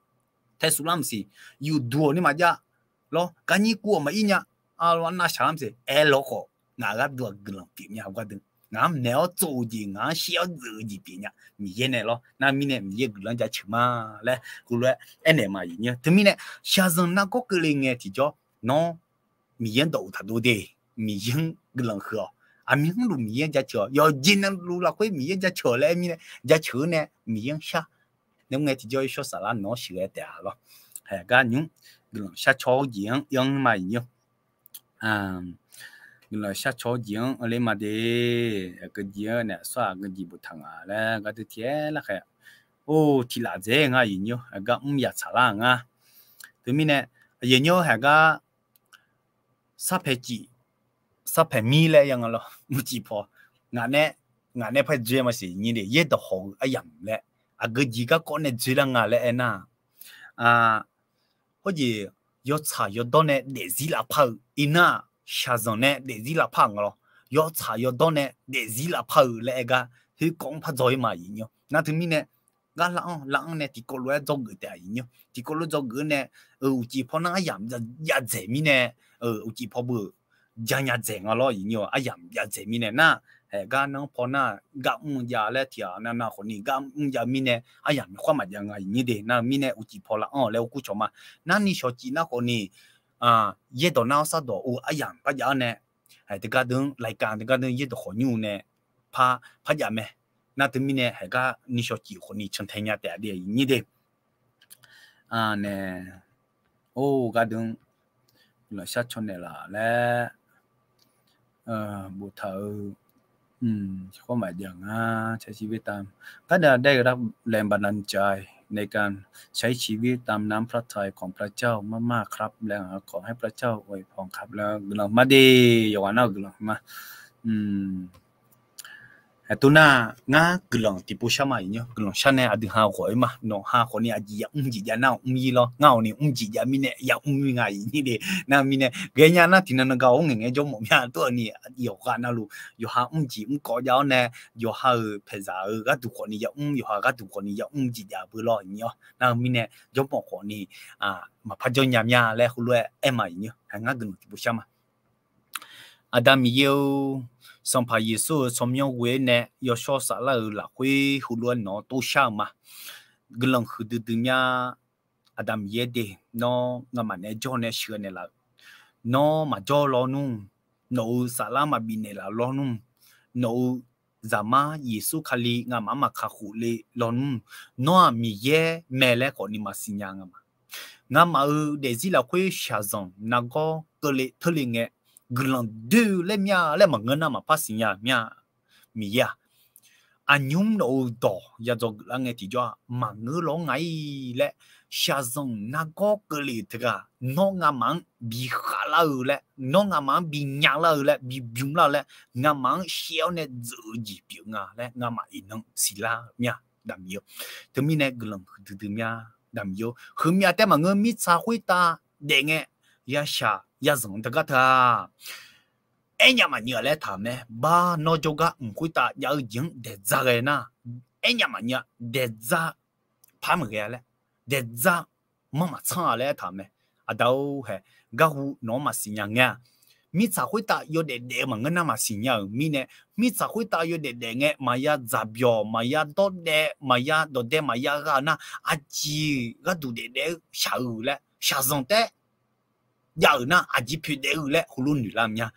taesuf lar maqsiq, yufduq-awq ni maqjav lawr, garnyir kuv-awq maqir nya, arnavni shaqlar maqsiq, aerlawr khawf ngaq gharduq-aq guiqlanq pyeuf nya-eu gardeuv, ngaq-anr maeq-awr tsov-eu jeq, ngaq-anr shir-awr dzeuf-eu jeq pyeuf nya Miqyaer nae lawr. Nar mirnae Miqyaer guiqlanq jaceuq ma laer heulof-aer aernaeq ma iqnymr. Teumirnae shaqzanq nargawr keuvle ngae tiqjawr nawr Miqyaer-anr dawq uqtaq dov de, Miqyaer-anr guiqlanq huiq-awq. Aqmyanluf Miqyaer-anr jaceuq-awq. Yawqjeq navluf lafkhoer Miqyaer-anr jaceuq-awq laer aer mirnae jaceuq-eu nae Miqyaer-anr shar. Nae mr ngae tiqjawr yawshawr saflar nawq-anr sheuqghae taef-a lawr. Haeq gar nymr guiqlanq shar caw-eu jeq-anr ir-anr ma iqnymr. Guiqlanq shar caw-eu jeq-anr ler ma de. Aqgeujeq-anr nae aqsur-aq aqgeujeq boftaq nga laer gardeuv tiq-aer larkhaeq. Or, tiq laf dzaeq nga iqnymr, aqgar mr yaq tsaqlar nga. Teumirnae aqyuif nymr haeq gar sarpaeq cif, sarpaeq mir laer ya nga lawr, mrcif paw, ngaq nae, ngaq nae par dzoer maqsiq nyir de, yaerdawq hawq-eu aryamq laer, aqgeujeq garkawv nae dzoerlar nga laer aernar, khoerjeq yawtsaq yawdawr nae daefzir lafpar-eu iqnan-aq, shaqzanq nae daefzir lafpar-euq nga lawr, yawtsaq yawdawr nae daefzir lafpar-eu laer aer gar, khoerkawv-anr par dzaw-ir ma iqnymr. Nar teumirnae gar lar-anr lar-anr nae tiqkawv lof-aer dzawgeuf taef-a iqnymr. Tiqkawv lof dzawgeuf-eu nae, uqcif paw nar aryamq jav dzaeq mirnae, uqcif paw beu janya dzaeq nga lawr iqnymr-awq. Aryamq jav dzaeq mirnae nar, haeq gar nanr paw nar gar mr jav laer tiq ghaq navnav khawfni gar mr jav mirnae aryamq yawkhav maqjav nga iqnymr de. Nar-eu mirnae uqcif paw laf-anr-awq laer or kur cawq ma. Narni shawqcif nar khawfni yaerdawq nar-awr sardawq or aryamq par jav-awr nae, haeq teugar deuq-anr รายการ teugar deuq-anr yaerdawq khawf nymr-eu nae par par jav mae. Nar teumirnae haeq gar ni shawqcif khawfni cantae nya taef-a de iqnymr de. Nae, or gardeuq-anr guiqlanq shar caw naeqlaf laer boftaq-eu, maqjav nga, ใช้ชีวิตตาม การดำเนินชีวิตตามน้ำพระทัยของพระเจ้า มากๆ ครับ และขอให้พระเจ้าอวยพรครับ แล้ว guiqlanq ma de, yawqghaq nar-eu guiqlanq ma. Aertov nar, ngar guiqlanq tiqpov shar ma iqnymr, guiqlanq shar nae aqdui ha ghawq-ir ma. Nawq ha khawfni aqjeq yamr jeq jav nar mr-ir lawr, ngar hawqni mr jeq jav mirnae yamr-ir nga iqnymr de. Nar mirnae ghaenya nar tiqnan nan ga-awr ngaeq ngae jawrmawf mya tov-awq ni, yawqghaq navluf yawqha mr jeq mr kawv jav-awr nae, yawqha-euq paeqzaq-eu gharduq khawfni yamr, yawqha gharduq khawfni yamr jeq jav beu lawr iqnymr-awr. Nar-eu mirnae jawrmawf khawfni maqpar jawr nya mya laer heulof-aer aer ma iqnymr. Hae ngar guiqlanq tiqpov shar ma. Aqda Miqyaer-or, Sanqpaq Yeqsur-euq tsawrmyanr ghoe-aer nae yawshawr saflar-euq lafkhoer heulof-aer nawq-anr tov shar-eu ma. Guiqlanq huiqdui dui mya. Aqda Miqyaer de, nawr ngamaf naeq-aer jawr nae sheuqghae naeqlaf-euq, nawr maqjawr lawnmr, nawq-euq saflar maqbif naeqlaf lawnmr, nawq-euq Zaqmar Yeqsur Kali ngamaf-anr maqkaq khof le lawnmr, nawr-aq Miqyaer mae laer khawfni maqsiq nya ngamaf. Ngamaf-euq daefzir lafkhoer shaqzanq nargawr keuvle teurle ngae, guiqlanq doe-eu laer mya laer maqngeur nar maqpar siqnya mya. Miqyaer-aq, aqnymr nawq-euq dawq yadzaw geuflar ngae tiqjawr-aq maqngeur lawnmr nga-ir laer, shaqzanq nargawr keuvle-euq teughaq nawr ngamaf-anr bi khavlar-eu laer, nawr ngamaf-anr bi nyavlar-eu laer, bi bymlar-eu laer, ngamaf-anr shaev-awr nae dzeuf-eu jeq pyeuf nga laer ngamaf iqnan siqlar mya. Daqmiq-eu, teumirnae guiqlanq huiqdui dui mya. Daqmiq-eu, heumyav taef maqngeur mirtsaq khoertav daef ngae yashaq yazanq teugar teu-aq, aernya maqnyeuv-a laer taq-eu mae. Bar nawr jawrgar mq khoertav jav-eu jeq-anr daeqdzaq ghae nar, aernya maqnyeuv-a, daeqdzaq par maqghae-a laer, daeqdzaq manr maqtsanr-a laer aertaq-euq mae. Aqda-or hae, garhu nawq-anr maqsiq nya ngae-aq, mirtsaq khoertav yawdaef daef-eu maqngeur nar maqsiq nya-euq mirnae, mirtsaq khoertav yawdaef daef ngae maqya dzaqbyawq, maqya dawrdaev, maqya dawqdaev, maqya gha-eu nar, aqjeq gharduq daefdaef-eu shaq-eu laer, shaqzanq taef jav-euq nar aqjeq poeqdaef-eu laer heulof noeqlar mya.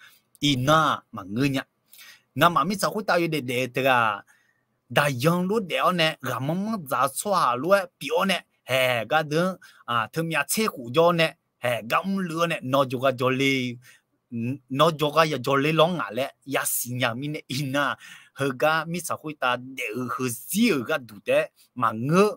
Iqnan-aq maqngeur nya. Ngamaf mirtsaq khoertav yawdaef daef-eu teughaq, daqyan lof daef-awr nae ghaqmanr manr dzaq-eu tsawrhaq lof-aer pyeuf-awr nae, hae gardeuq-anr teumyav tser khof jawr-awr nae, hae gar mrluiv-awr nae nawr jawrgar jawrle, nawr jawrgar ya jawrle lawnmr ngaq laer yasiq nya-eu mirnae, iqnan-aq heugar mirtsaq khoertav daef-eu heuzir-euq gharduq taef-aer maqngeur,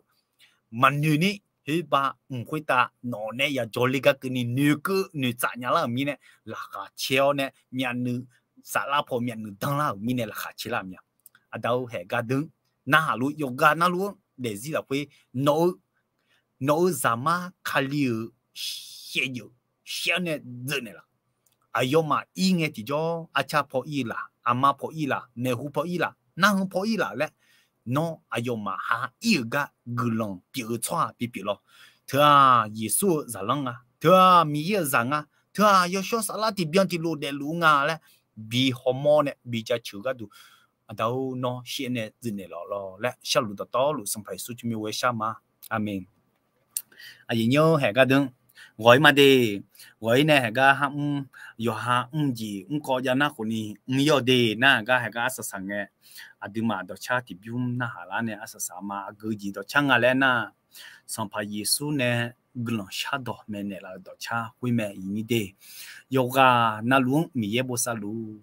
maqnoeq ni khoerbav mq khoertav nawq nae yajawr le gar keuvni noeqkeuv noeqtsaf nya lar-euq mirnae, laqkhaq caer-awr nae myavnuiv saflar paw myavnuiv danlar-euq mirnae laqkhaq caer lar-euq mya. Aqda-eu haeq gar deuq, narhaq luf yawqghaq navluf-anr daefzir lafkhoer, nawq-eu nawq-eu zaqmar Kali-euq shaevdzeuf shaer-awr nae dzeuv naeqlaf. Aqyawfmaf ir ngae tiqjawr, arcar paw ir laf, aqma paw ir laf, maeqhu paw ir laf, narheu paw ir laf laer, nawr aqyawfmaf ha ir-euq gar guiqlanq pyeuf-eu tsawrhaq bipyeuf lawr. Teu-aq Yeqsur-euq zaqlanr nga, teu-aq Miqyaer-euq zaq nga, teu-aq yawshawr saflar tiqbyan tiqlof daefluf nga laer bi hawmawr nae bi jaceuq gharduq, Aqda-or, nawr shir-aer nae dzeuv naeqlaf lawr laer sharluf dawqtawvluf Sanqpaq Yeqsur tsawrmyanr ghoer shar ma. Aqmeq. Aqyuif nyir-anr haeq gar deuq-anr ghawq-ir ma de. Ghawq-ir nae haeq gar harmr, yawqha mrjeq mrkawv jav nar khofni mr-ir-awq de nar, gar haeq gar arsaq saq ngae, aqduimaf dawqcar tiqbymr narhaq lar nae arsaq saq ma. Aqgeu jeq dawqcar nga laer nar, Sanqpaq Yeqsur nae guiqlanq shardawq maeqnaeq laf-euq dawqcar khoer mae. Iqnyir de, yawqghaq navluf-anr Miqyaer bosav luf